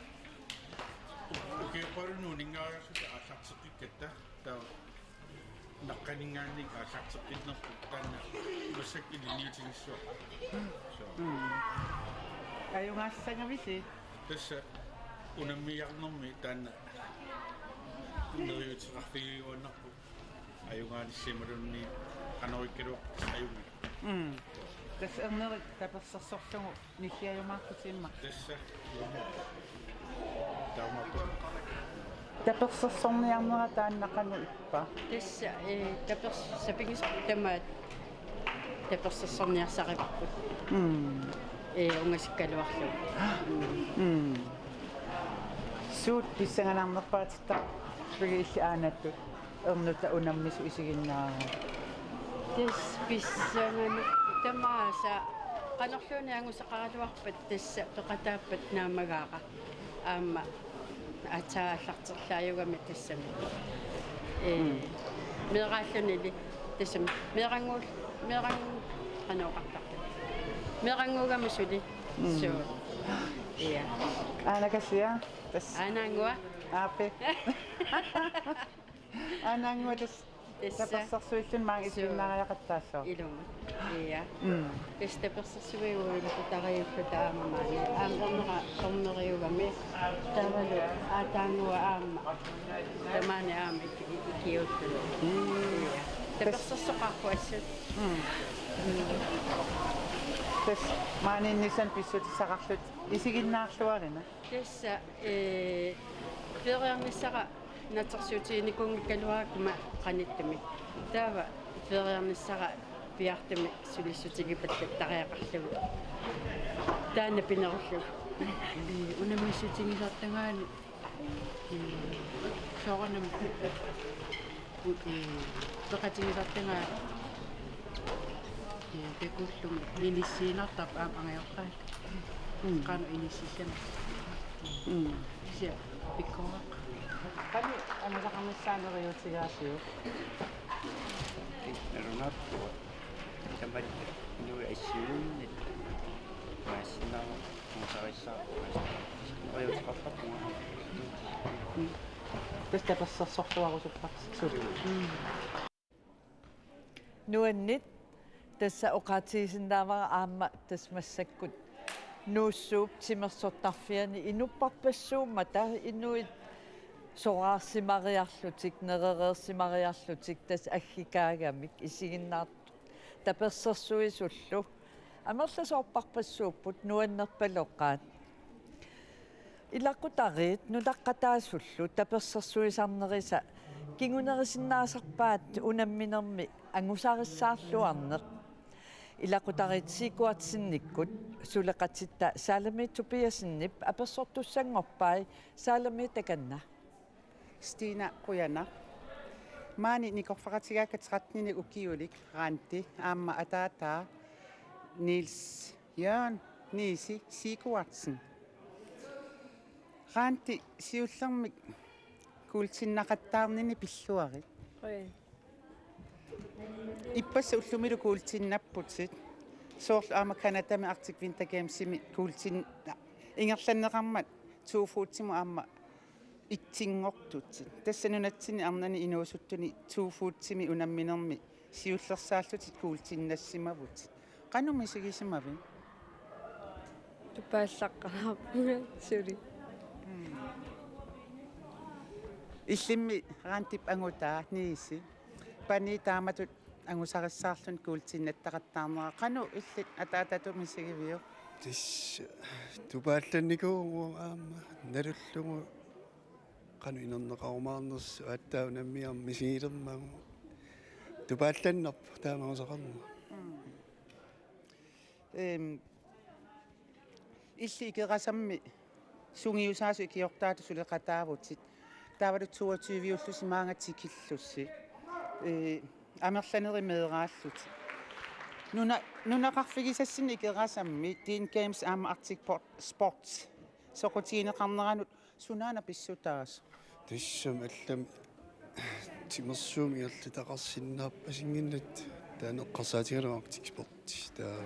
u-, ukioqarunni uninngariarluta aallarteqqikkatta, taava naqqaninngaanniit aallarteqqinnerput, taanna massakkut ilinniutigissuaq. Suu. Mm. Ajugaassagavisi? Tassa unammiarnermi taanna neriuuteqarfigiuaannarpoq. Ajugaanissimaluunniit qanorikkaluaq ajunngilaq. Mm. Tassa ernerit tapersersorlugu nilliajumaartusiimma. Tassa. Taamaappoq. Tapersersorniarnera taanna qanoq ippa? Tassa, ee, tapers-, sapinngisaq tamaat tapersersorniarsarivarput. Mm. Ee, ungasikkaluarlugu. Mm. Suut pissanganarnerpaatittarpigit illit aanattut ernutaq unammisut isiginnaarnagit? Tassa pissanganaq tamaasa Qanorluunniit angusaqaraluarpat tassa peqataappat naammagaara. Aamma aatsaat aallarterlaajugami tassami. Ee, meeraallunili tassami. Meerannguul-, meeranngu-, qanoq oqartarput. Meerannguugami suli. Mm. So, ja. Aana Kasia, tassa. Aana Angua. Aapi. Aana Angua tassa. Tassa. Tapersersuilluni maanga isiginnaariaqattaassaaq. Ilumut. Ja. Mm. Tassa tapersersuiuuilu kutariulluta aamma maani. Aamma ornera orneriugami. Taavalu Aata Angua aamma. Tamaani aamma iki-, ikiuulluni. Mm. Ja. Tassa. Tapersersoqarpoq assut. Mm. Mm. Tassa maaniinnissamut pissutissaqarlutit isiginnaarluarina. Tassa, ee, feeriarnissara naatsorsuutiginikuunngikkaluarakku maani qanittumi. Taava feeriarnissara piaartumik sulissutigipallattariaqarlugu. Taanna pinerullugu. Ee, unammissutigisartagaanni, ee, soorunami u-, ee, peqatigisartagaat, ee, takullugit inissiinnartarput aamma angajoqqaat. Mm. Qanoq inississanersoq. Mm. Kisianni pikkoreqaaq. Qanoq angusaqarnissaa neriuutigaasiuk? Nalunaarpunga. Tamatta inuit assigiinngitsut. Maassinnaavoq, angusaqarnissaa. Neriuuteqartarpunga. Mm. Tassa tapersersorluarusupparsi suli. Mm. Nuanneq, tassa oqaatigisinnaavara aamma tassa massakkut Nuussuup timersortarfiani inuppassuummata inuit soraarsimariarlutik, nerereersimariarlutik tassa aggikaagamik isiginnaartut tapersersuisullu. Amerlasoorpassuupput nuannerpaloqaat. Ilaqutariit nunaqqataasullu tapersersuisarnerisa kingunerisinnaasarpaat unamminermi angusarissaarluarneq. Ilaqutariit Sigurdsennikkut suleqatitta Salami Tobiassenip apersortussanngorpai. Salami, takanna. Stina, qujanaq. Maani nikorfaqatigaakka tretteninik ukiulik Randi aamma ataataa Niels Jørgen Niisi Sigurdsen. Randi, siullermik kuultinnaqattaarnini pilluarit. Oi. Ippassaq ullumilu kuultinnapputit. Soorlu aamma Canadami Arctic Winter Gamesimi kuultin-, ingerlanneqarmat to footimut aamma itsinngortutit. Tassa nunatsinni arnani inuusuttuni to footimi unamminermi siullersaallutit kuultinnassimavutit. Qanoq misigisimavit? Tupaallaqqaarpunga suli. Illimmi Randip angutaa Niisi panii taamatut angusarissaarluni kuultinnattaqattaarnera. Qanoq illit ataatatut misigiviuk? Tassa tupaallannikuuvugut aamma nalullugu qanoq inerneqarumaarnersoq aatsaat unamminermi misigilermagu. Tupaallannerpoq taama angusaqarnera. Mm. Ehm, illit Ikerasammi sungiusaasut ikiortaatut suleqataavutit. Taavalu toogtyve-ullusi maanga tikillusi. Ee, amerlanerit meeraallutik. Nuna-, nunaqarfigisassinni Ikerasammi Teen Games aamma Arctic Port-, Sports soqutigineqarneranut sunaana pissutaasoq? Tassami allamik timersuummik ingerlataqarsinnaappasinngillat, taanna eqqarsaatigalugu Arctic Sports. Taava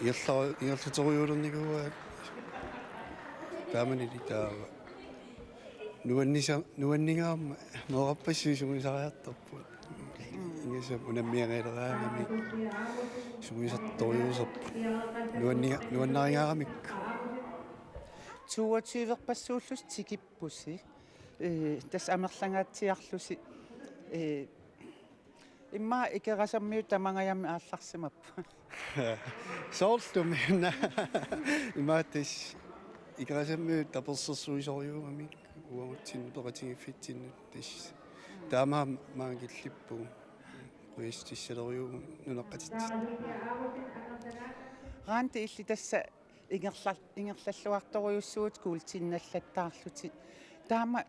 ingerla-, ingerlaterujuulernikuuaat taamanili taava. Nuannisa-, nuannigaarmat meerarpassuit sungiusariartorput. Ingasap unammiangaleraangamik sungiusartorujuusarput. Nuanniga-, nuannarigaaramikku. Toogtyverpassuullusi tikippusi. Ee, tassa amerlangaatsiarlusi. Ee, immaqa Ikerasammiut tamangajammik aallarsimapput. Soorlumi. Immaqa tassa Ikerasammiut tapersersuisorujuugamik uagutsinnut peqatigiiffitsinnut tassa. Taamaammat maanga killippugut. Qujassutissaleriuvugut nunaqqatitsinni. Randi, illit tassa ingerla-, ingerlalluartorujussuuvutit kuultinnallattaarlutit. Taama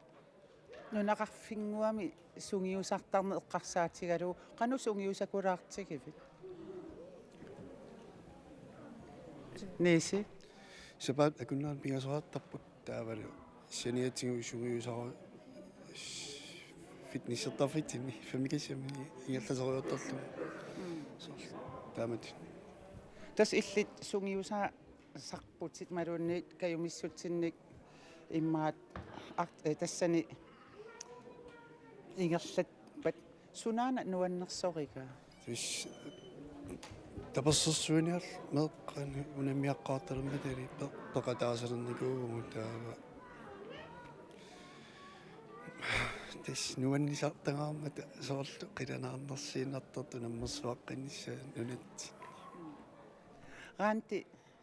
nunaqarfinnguami sungiusartarneq eqqarsaatigalugu, qanoq sungiusakulaartigivit? Niisi. Sapaatip akunneranut pingasoriartarput taavalu saniatigut sungiusara fitnessertarfitsinni femogtyvemi ingerlasoriartorlugu. Soorlu taamatut. Tassa illit sungiusasarputit imaluunniit kajumissutsinnik immaqa art-, eh, tassani ingerlappat sunaana nuannersorigaa? Tassa tapersersuiniarlugu meeqqanut unammiaqqaartalermat tali pe-, peqataasalernikuuvugut taava. Tassa nuannisartagaarmata soorlu qilanaarnersiinnartartut nammersuaqqinnissaat nunatsinni. Randi,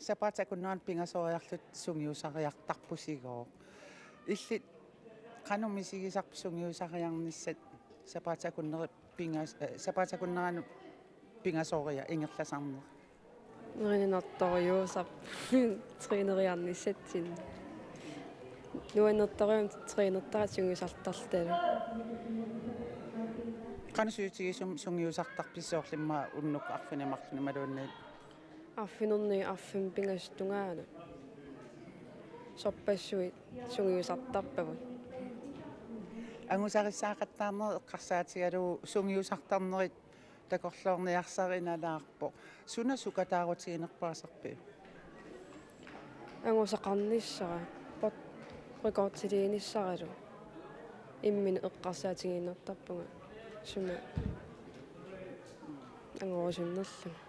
sapaatip akunneranut pingasoriarlutit sungiusariartarpusigooq. Illit qanoq misigisarpit sungiusariarnissat sapaatip akunneranut pingas-, eh, sapaatip akunneranut pingasoriaq ingerlasarneq? Nuannertorujussuusarpoq træneriarnissatsinni. Nuannertorujussuusarpoq trænertaratta sungiusartarlutalu. Qanoq sutigisumik sungiusartarpisi soorlu immaqa unnuk arfineq-marlunnik imaluunniit? Arfineq-marlunnik arfineq-pingasut tungaanut. Sorpassuit sungiusartarpagut. Angusarissaaqattaarnerit eqqarsaatigalugu sungiusartarnerit takorloorniarsarilaarpoq. Suna sukataarutiginerpaasarpiuk? Angusaqarnissara, pot-, rekordiliinissaralu. Imminut eqqarsaatigiinnartarpunga suna angorusunnerlunga.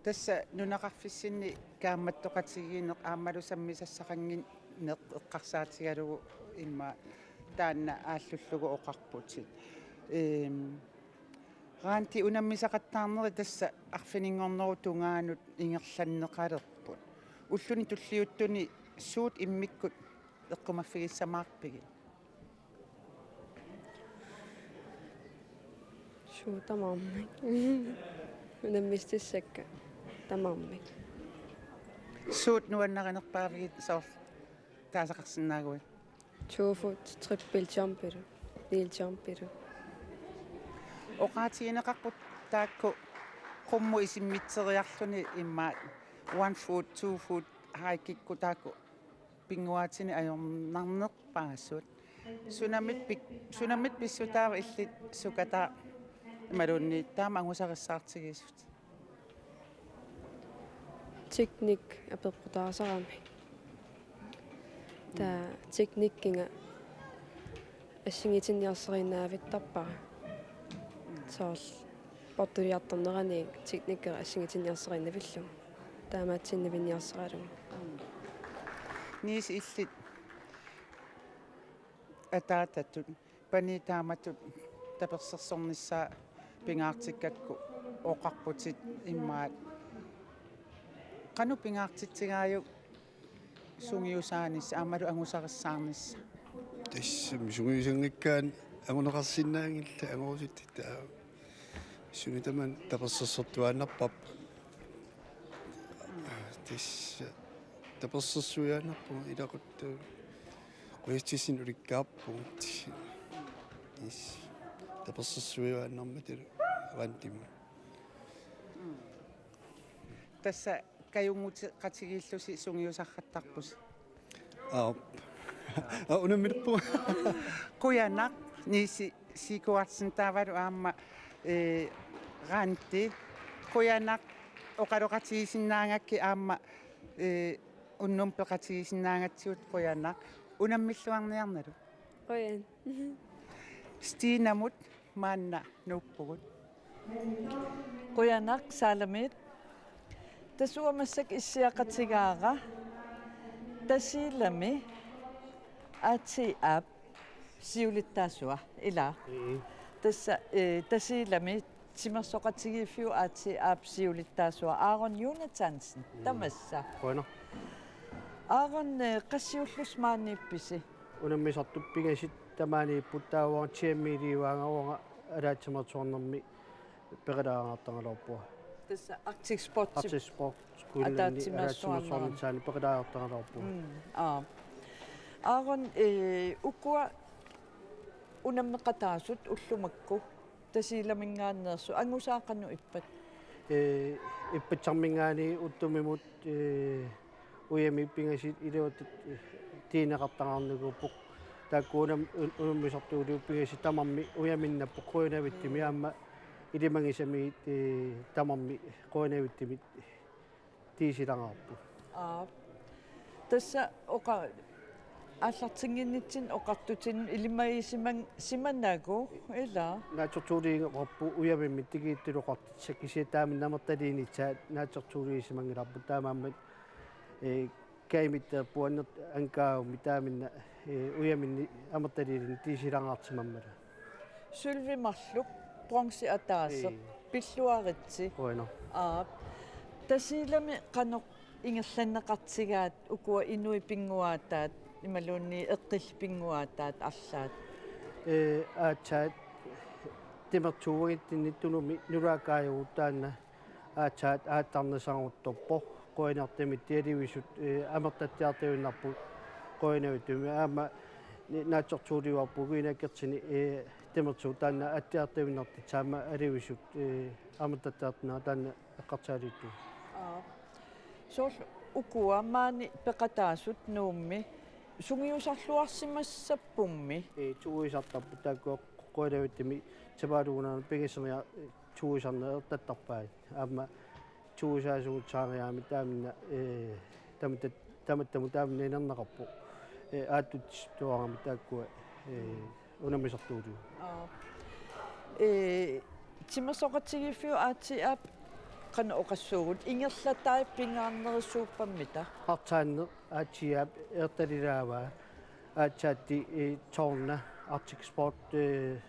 Tassa nunaqarfissinni kaammattoqatigiinneq aammalu sammisassaqannginneq eqqarsaatigalugu immaqa taanna aallullugu oqarputit. Ehm, Randi, unammisaqattaarnerit tassa arfininngornerup tungaanut ingerlanneqalerput. Ulluni tulliuttuni suut immikkut eqqumaffigissamaarpigit? Suut tamarmik. Unammissutissakka tamarmik. Suut nuannarinerpaavigit soorlu taasaqarsinnaaguit? Two foot, triple jumpilu, kneel jumpilu. Oqaatigineqarput taakku qummut isimmitseriarluni immaqa one foot, two foot high kickut taakku pinnguaatinik ajornarnerpaasut. Sunamit pik-, sunamit pissutaava illit sukataat imaluunniit taama angusarissaartigisut? Teknik apeqqutaasarami. Taava teknikkinga assigiitinniarsariinnaavittarpara. Soorlu poortuliartornerani teknikkera assigiitinniarsariinnavillugu. Taamaatsinnivinniarsaralugu. Niisi, illit ataatatut panii taamatut tapersersornissaa pingaartikkakku oqarputit immaqa. Qanoq pingaartitsigaajuk sungiusaanissaq aammalu angusarissaarnissaq? Tassami sungiusanngikkaanni anguneqarsinnaanngillat angorusuttut, taava suna tamanna tapersersortuaannarparput. Tassa tapersersuiaannarpunga ilaquttat. Qujassutissat ulikkaarpugut. Yes. Tapersersuiaannarmata Randimut. Tassa kajunngutseqatigiillusi sungiusartarpusi. Aap. Aa, unammilerpunga. Qujanaq, Niisi Sigurdsen taavalu aamma, eh, Randi. Qujanaq oqaloqatigisinnaagakkit aamma, eh, unnummut peqatigisinnaagatsigut qujanaq. Unammilluarniarnalu. Qujan. Stinamut maanna nuuppugut. Qujanaq, Saalamiit. Tassa uanga massakkut issiaqatigaara Tasiilami A T A-p siulittaasua, ilaa. Mm. Tassa, eh, Tasiilami timersoqatigiiffiup A T A-p siulittaasua Aaron Jonathansen. Mm. Tamassa. Qujanaq. Aaron, eh, qassit ullusi maaniippisi? Unammisartut pingasut tamaaniipput, taava T M I-liuaanga uanga ataatsimeersuarnermi peqalaajartortagaluarpunga. Tassa Arctic Sports. Arctic Sports Greenlandimi ataatsimeersuarnermi, ataatsimeersuarnermi peqalaajartortagaluarpunga. Mm, aa. Aaron, eh, ukua unammeqataasut ullut makku Tasiilaminngaanneersut angusaat qanoq ippat? Ee, Ippassarminngaanniit Uttumimut, ee, ujamiit pingasut iluatut, ee, tiineqartaqarnikuupput. Taakku unam-, un-, unammisartuuliup pingasut tamarmik ujaminnapput qujanavittumik aamma ilimagisamiit, ee, tamarmik qujanavittumik tiisilangaarput. Aap. Tassa oqa-, aallartinnginnitsinni oqartutinni ilimagisimang-, simanagu, ilaa? Naatsorsuuliugaarput ujamimmik tikiittuloqartut, kisianni taamannak amertaliinissaq naatsorsuuliusimanngilarput, taamaammat, ee, kajimiittarput anner-, ankaagummi taamannak, ee, ujaminnik amertaliilinnik tiisilangaartimammata. Sølvi marluk, bronze ataaseq. Ee. Pilluaritsi. Qujanaq. Aap. Tasiilami qanoq ingerlanneqartigaat ukua inuit pinnguaataat imaluunniit eqqillit pinnguaataat arlaat? Ee, aatsaat timersuugaangatsinni Tunumi nulaakaajugut taanna aatsaat aattarnisaruttorpoq. Qujanartumik alivisut, ee, amertattiartuinnarput qujanavittumik. Aamma ni-, naatsorsuuliuarput ukiunaakkertuni, ee, timersuut taanna attiartuinnartut aamma alivisut, ee, amertattiartuinnarput taanna eqqarsaatigalugu. Aap. Soorlu ukua maani peqataasut Nuummi sungiusarluarsimassappummi? Ee, sungiusartarput taakku qujanavittumik sapaatit-una pingasuniarlutik sungiusarneq eqqartorpaat. Aamma sungiusaasugut saariaami taamannak, ee, tamatta-, tamatta-, taamannak inerneqarpoq. Ee, aatsittuarami taakkua, ee, unammisartuuliupput. Aap. Ee, timersoqatigiiffiup A T A-p qanoq oqassuugut, ingerlatai pingaarnerisuuppammita? Artaanneq A T A-p eertalilaavaa, aatsaat, ee, Torna, Arctic Sport, ee,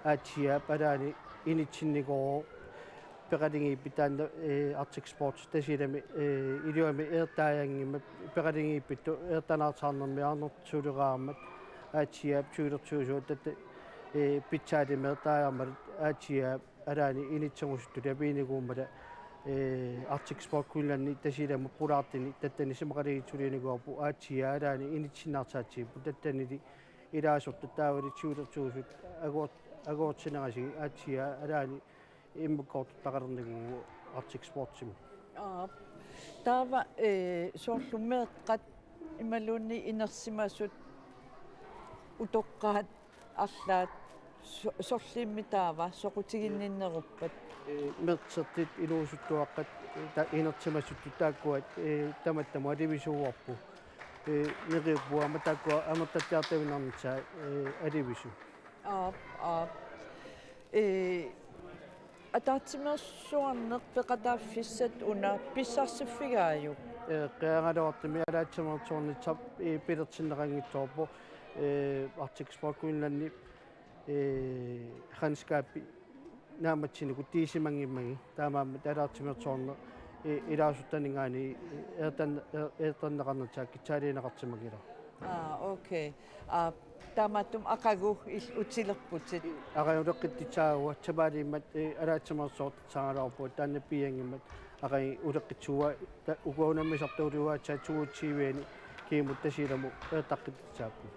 A T A-p alaani initsinnikuuvoq peqatigiippit taanna, ee, Arctic Sports Tasiilami, ee, iluamik eertariaqanngimmat peqatigiippittoq eertariaqarnermi arnertuleqaarmat A T A-p siulersuisua tatta, ee, pitsaalimmik eertariaqarmat A T A-p alaani initsinngusuttunik apiinikuummata, ee, Arctic Sport Greenlandi Tasiilamut pulaartunik tattani isumaqatigiitsuliinikuuarput A T A alaani initsinnaarsaatigipput tattanili ilaasortat taavali siulersuisut aguut-, aguutsinerisigut A T A alaani immikkoortortaqalernikuuvugut Arctic Sportsimi. Aap. Taava, ee, soorlu meeqqat imaluunniit inersimasut utoqqaat arlaat so-, sorliimmi taava soqutiginninneruppat? Ee, mersertit inuusuttuaqqat, ee, ta-, inersimasut taakkuat, ee, tamatta-, tamatta alivisuuarput. Ee, neriuppunga aamma taakkua amertattiartuinnarnissaat, ee, alivisut. Aap, aap. Ee, ataatsimeersuarneq peqataaffissat una pissarsiffigaajuk? Ee, qiakkagaluartumik ataatsimeersuarnissaq, ee, pilersinneqanngitsoorpoq, ee, Arctic Sport Greenlandi, ee, regnskabi naammassineq tiisimanngimmat, taamaammat ataatsimeersuarneq, ee, ilaasortaninngaanniit, ee, eertan-, ee, eertarneqarnissaa kissaaliineqarsimanngilaq. Aa, okay. Aa, taamaattumik aqagu il-, utilerputit? Aqagu uleqqittussaagatta, sapaatip aamma, ee, ataatsimeersuartitsisarallarput taanna piianngimmat, aqagu uleqqitsuuara ta-, ukua unammisartuuliuaat aatsaat toogtyve-ani Kiimut Tasiilamut eertaqqittussaapput.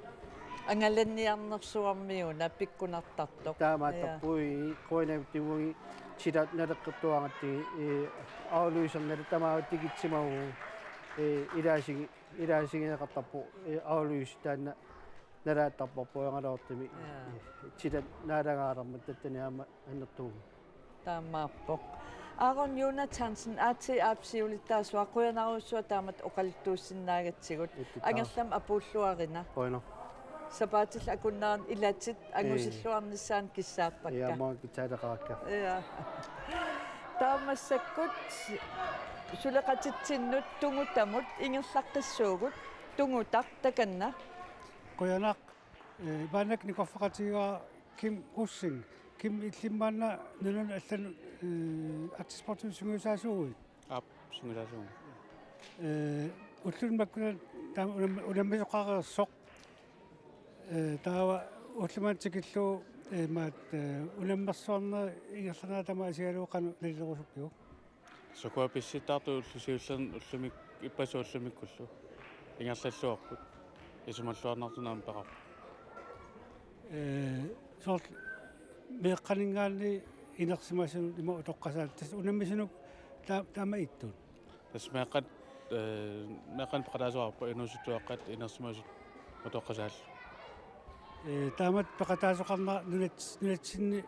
Angalanniarnersuarmiuna pikkunartartoq. Taamaattarpoq. Ii. Qujanavittumik silat naleqqertuaratsigit, ee, afløsernillu tamaat tikitsimavugut, ee, ilaasigi-, ilaasigineqartarpoq, ee, afløsi taanna nalaattarparput angalaartumi. Jaa. Ee, silat naalagaalermat tattani aamma annertuumik. Taamaappoq. Aaron Jonathansen, A T A-p siulittaasuat, qujanarujussuaq taamatut oqaluttuussinnaagatsigut. Ittutaa. Angerlamik apuulluarina. Qujanaq. Sapaatillit akunneranni ilatit angusilluarnissaannut kissaappakka. Ee. Jaa, aamma kissaaleqaakka. Jaa. Taava massakkut suleqatitsinnut Tungutamut ingerlaqqissuugut, Tungutaq takanna. Qujanaq. Ee, maannakkut nikorfaqatigaara Kim Rosing. Kim, illit maanna nunanut allanut, ee, Arctic Sportsimi sungiusaasuuguit? Aap, sungiusaasuuvugut. Ee, ulluni makkunani taama unam-, unammisoqareersoq. Ee, taava ullumi manna tikillugu, ee, maat, ee, unammersuarnerit ingerlanerat tamaat isigalugu qanoq nalilerusuppiuk? Soorlu pissarsiarisartut ullut siullerni ullumi, ippassaq ullumikkullu ingerlalluarput. Isumalluarnartunik aamma peqarpoq. Ee, soorlu meeqqaninngaanniit inersimasunut ima utoqqasaat. Tassa unammisunut taa-, taama ittut. Tassa meeqqat, eh, meeqqat peqataasoqarput inuusuttut meeqqat inersimasut utoqqasaallu. Eh, taamatut peqataasoqarnera nunat-, nunatsinni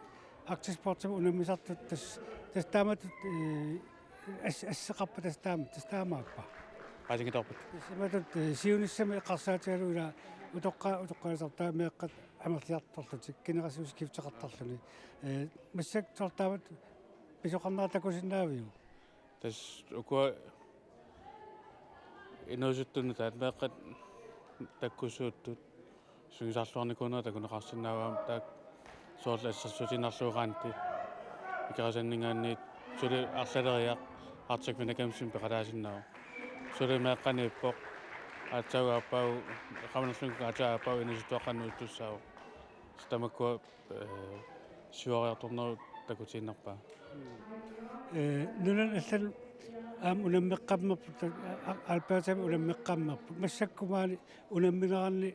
Arctic Sportsimi unammisartut tassa, tassa taamatut, eh, as-, asseqarpa tassa taama, tassa taamaappa. Qaasinngitsoorput. Tassa imatut, eh, siunissami eqqarsaatigalugu ila utoqqa-, utoqqaalisartaa meeqqat amerliartorlutik, generationsskifteqartarluni. Eh, massakkut soorlu taamatut pisoqarnera takusinnaaviuk? Tassa ukua inuusuttut nutaat meeqqat takkussuuttut sungiusarluarnikuunera takuneqarsinnaavoq, taakku soorlu assersuutigiinnarlugu qanti. Ikerasanninngaanniit suli arlaleriarlugu Arctic Winter Gamesimi peqataasinnaavoq. Suli meeqqaniippoq, aatsaat aappaagu, eqqaamannerlunga aatsaat aappaagu inuusuttuaqqat nuuttussaavoq. Tassa tamakkua, eh, siuariartornerup takutiinnarpaa. Eh, nunanut allanut aamma unammeqqammerput, a-, Albertami unammeqqammerput. Massakkut maani unammineranni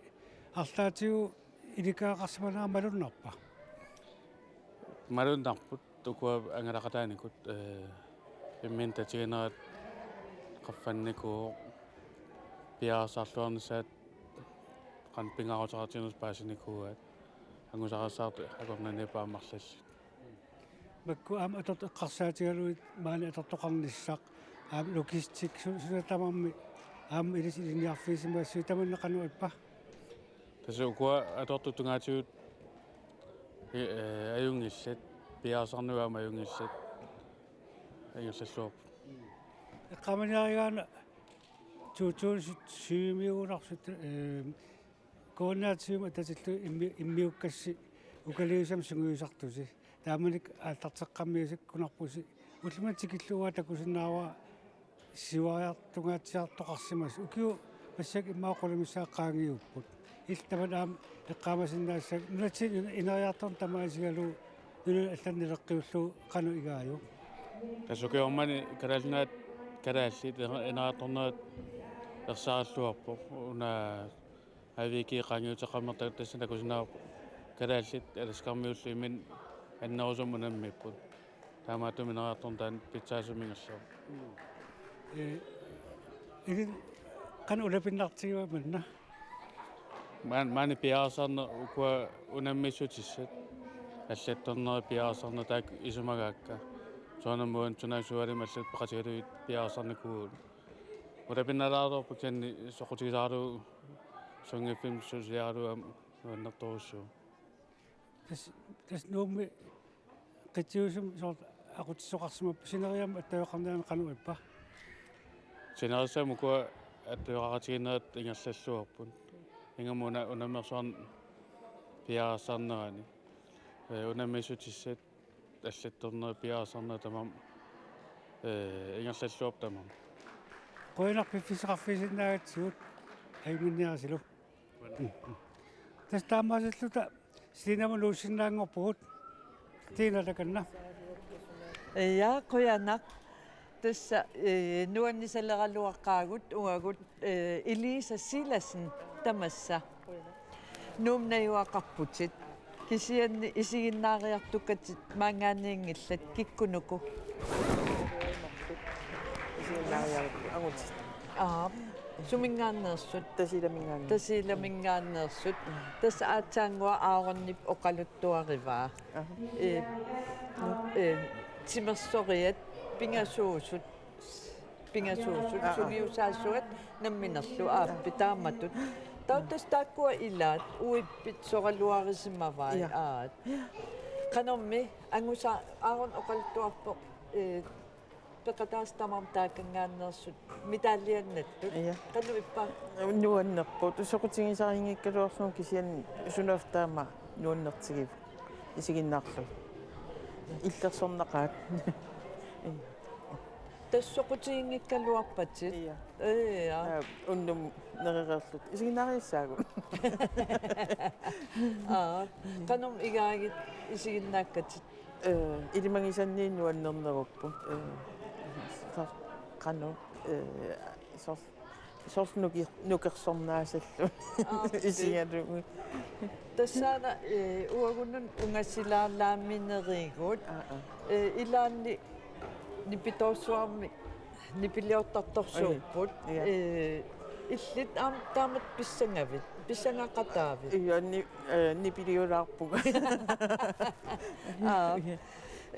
arlaatigut ilikagaqarsimanera malunnarpa? Malunnarput, ukua angalaqataanikut, eh, imminut tatiginerat qaffannikuuvoq, piareersarluarnissaat qanoq pingaaruteqartiginersoq paasinikuuaat, angusaqassaartut akornanniippoq aamma arlallit. Makku aamma atortoq eqqarsaatigalugit maani atortoqarnissaq, aamma logistik su-, suna tamarmi aamma ilissi ilinniarfigisimagassigit, tamanna qanoq ippa? Tassa ukua atortut tungaatigut, eh, ajunngillat, piareersarnerup aamma ajunngillat, ingerlalluarput. Eqqaamaniarigaanni to tusind syv-miugunarsut, eh, K N R T-mi atatillugu immi-, immiukkassi ukaliusami sungiusartusi. Taamanikkut aallarteqqammiusakkunarpusi. Ullumi tikillugu takusinnaavara siuariartungaatsiartoqarsimasoq. Ukiut massakkut immaqa qulit missaat qaangiupput. Illit tamanna aamma eqqaamasinnaassavat. Nunatsinni ina-, ineriartorneq tamaat isigalugu nunanut allanut naleqqiullugu qanoq igaajuk? Tassa ukioq manna Kalaallit Nunaat, kalaallit ina-, ineriartornerat ersarilluarpoq. Una A V G qaangiuteqqammertaq tassa takusinnaavarput kalaallit Alaskarmiullu imminnut annerusumik unammipput. Taamaattumik ineriartorneq taanna pitsaasumik ingerlavoq. Eh, ilit qanoq ulapinnartigiva manna? Maan-, maani piareersarneq ukua unammissutissaat. Allattornerat piareersarneq taakku isumagaakka. Soorunami uani Tuna Sualimi allatut peqatigalugit piareersarnikuuvugut. Ulapinnalaartorput kisianni soqutigisaralugu sunngiffimmi suliaralugu aamma nuannertorujussuuvoq. Tassa, tassa Nuummi qitiusumi soorlu aqutsisoqarsimappat, sineriammi attaveqarnerani qanoq ippa? Sinerissami ukua attaveqaqatigiinnerat ingerlalluarput. Ingammik una-, unammersuarneq piareersarnerani. Eh, unammissutissaat allattornerat piareersarnerat tamarmik, eh, ingerlalluarput tamarmik. Qujanaq piffissaqarfigisinnaagatsigut, ajunnginniarisilu. Tassa taamaasilluta Stinamut nuussinnaanngorpugut. Stina, takanna. Ja, qujanaq. Tassa, eh, nuannisaleraluaqaagut uagut, eh, Elisa Silassen tamassa. Nuummi najugaqarputit. Kisianni isiginnaariartukatit maanngaanniinngillat, kikkunuku? Isiginnaariarput angutit. Aap. Suminngaanneersut? Tasiilaminngaanneersut. Tasiilaminngaanneersut. Tassa aatsaannguaq Aaronip oqaluttuarivaa. Aha. Ee, ee, timersoriat pingasuusut. Pingasuusut, aa, aa, sungiusaasuat namminerlu aappi taamatut. Taava tassa taakkua ilaat uippit soraluarisimavai, ja, aat. Qanormi angusa Aaron oqaluttuarpoq, eh, peqataasut tamarmik taakanngaanneersut medaljannattut. Ja. Qanoq ippa? Nuannerpoq. Soqutigisariinngikkaluarlugu kisianni sunaaffa taama nuannertigivoq. Isiginnaarlugu. Illersornaqaat. Tassa soqutiginngikkaluarpatit? Ja. Ja. Aa, unnuk nerereerluta. Isiginnaariassaagut. Aa, qanormi igaagit isiginnaakkatit? Ee, ilimagisanniit nuannernerupput. Ee, sa-, qanoq, ee, soorlu Soorlu nuki-, nukersornaasallu. Aap, isigalugu. Tassaana, eh, uagunnut ungasilaarlaamminerigut. Aa, aa. Eh, ilaanni nipitoorsuarmik nipiliortartorsuupput. Oi, ja. Eh, illit aamma taamatut pissangavit, pissangaqataavit. Ja, ni-, eh, nipiliulaarpunga. Aa.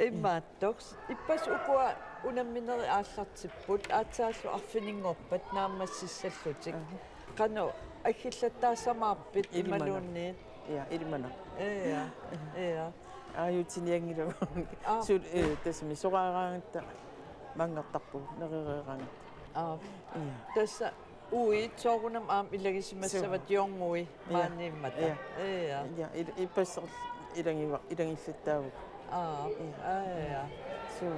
Immaattoq. Ippassaq ukua unamminerit aallartipput, aatsaallu arfininngorpat naammassissallutik. Aha. Qanoq aggillattaassamaarpit? Ilimanaq. Imaluunniit? Ja, ilimanaq. Ja, ja. Aajutsinianngilagut. Aa. Su-, eh, tassami soraaraangatta manngertarpugut, nerereeraangatta. Aa. Ja. Tassa uiit soorunami aamma ilagisimassavat. Suu. Jongui. Ja. Maaniimmata. Ja. Ja. Ja, il-, ippassaq ilagiva-, ilagillattaavugut. Aa, ja. Aa, ja. Suu.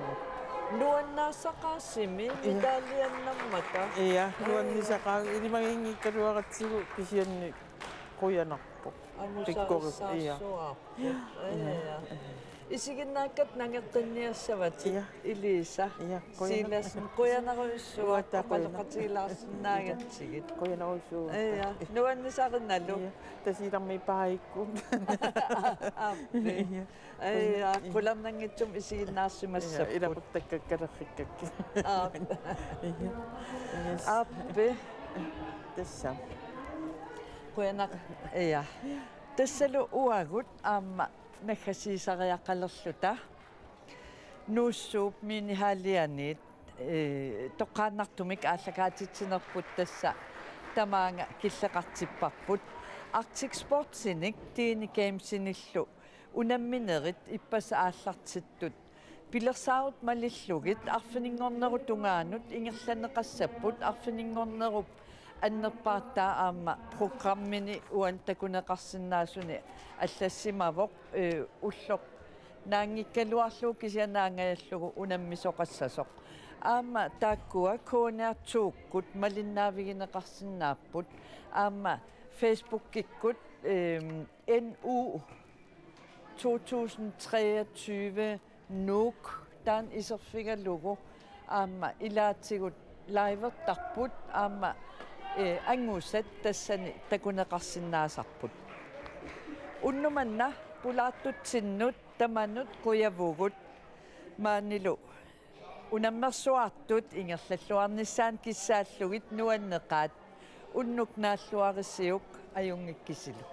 Nuannaassaqaasimi. Ja. Medaljennammata. Ja, nuannisaqaanga, ilimaginngikkaluaratsigu kisianni qujanarpoq. Pikkorik. Ja. Amusarissaarsuaarpoq. Ja. Ja, ja. Isiginnaakkat nangertinniassavatit. Ja. Elisa. Ja, qujanaq. Silassen, qujanarujussuaq. Uagut qujanaq. Oqaloqatigilaarsinnaagatsigit. Qujanarujussuaq. Ja, ja. Nuannisarinalu. Ja. Tasiilarmi paaikkut. Aappi. Ja. Ja, qujanaq. Qularnanngitsumik isiginnaarsimassapput. Ja, ilaquttakkakkaleqqikkakkit. Aap. Yes. Aappi. Tassa. Qujanaq. Ja. Tassalu uagut aamma naggasiisariaqalerluta Nuussuup minihallianiit, eh, toqqaannartumik aallakaatitsinerput tassa tamaanga killeqartipparput. Arctic Sportsinik Teeni Gamesinillu unamminerit ippassaq aallartittut pilersaarutit malillugit arfininngornerup tungaanut ingerlanneqassapput, arfininngornerup annerpaartaa aamma programmini uani takuneqarsinnaasuni allassimavoq, eh, ulloq naanngikkaluarlugu kisianni naangajallugu unammisoqassasoq. Aamma taakkua K N R to-kkut malinnaavigineqarsinnaapput. Aamma Facebookikkut, ehm, N U to tusind treogtyve Nuuk taanna iserfigalugu aamma ilaatigut livertarput aamma, eh, angusat tassani takuneqarsinnaasarput. Unnuk manna pulaartutsinnut tamanut qujavugut maanilu unammersuartut ingerlalluarnissaannut kissaallugit nuanneqaat unnuk naalluarisiuk ajunngikkisilu.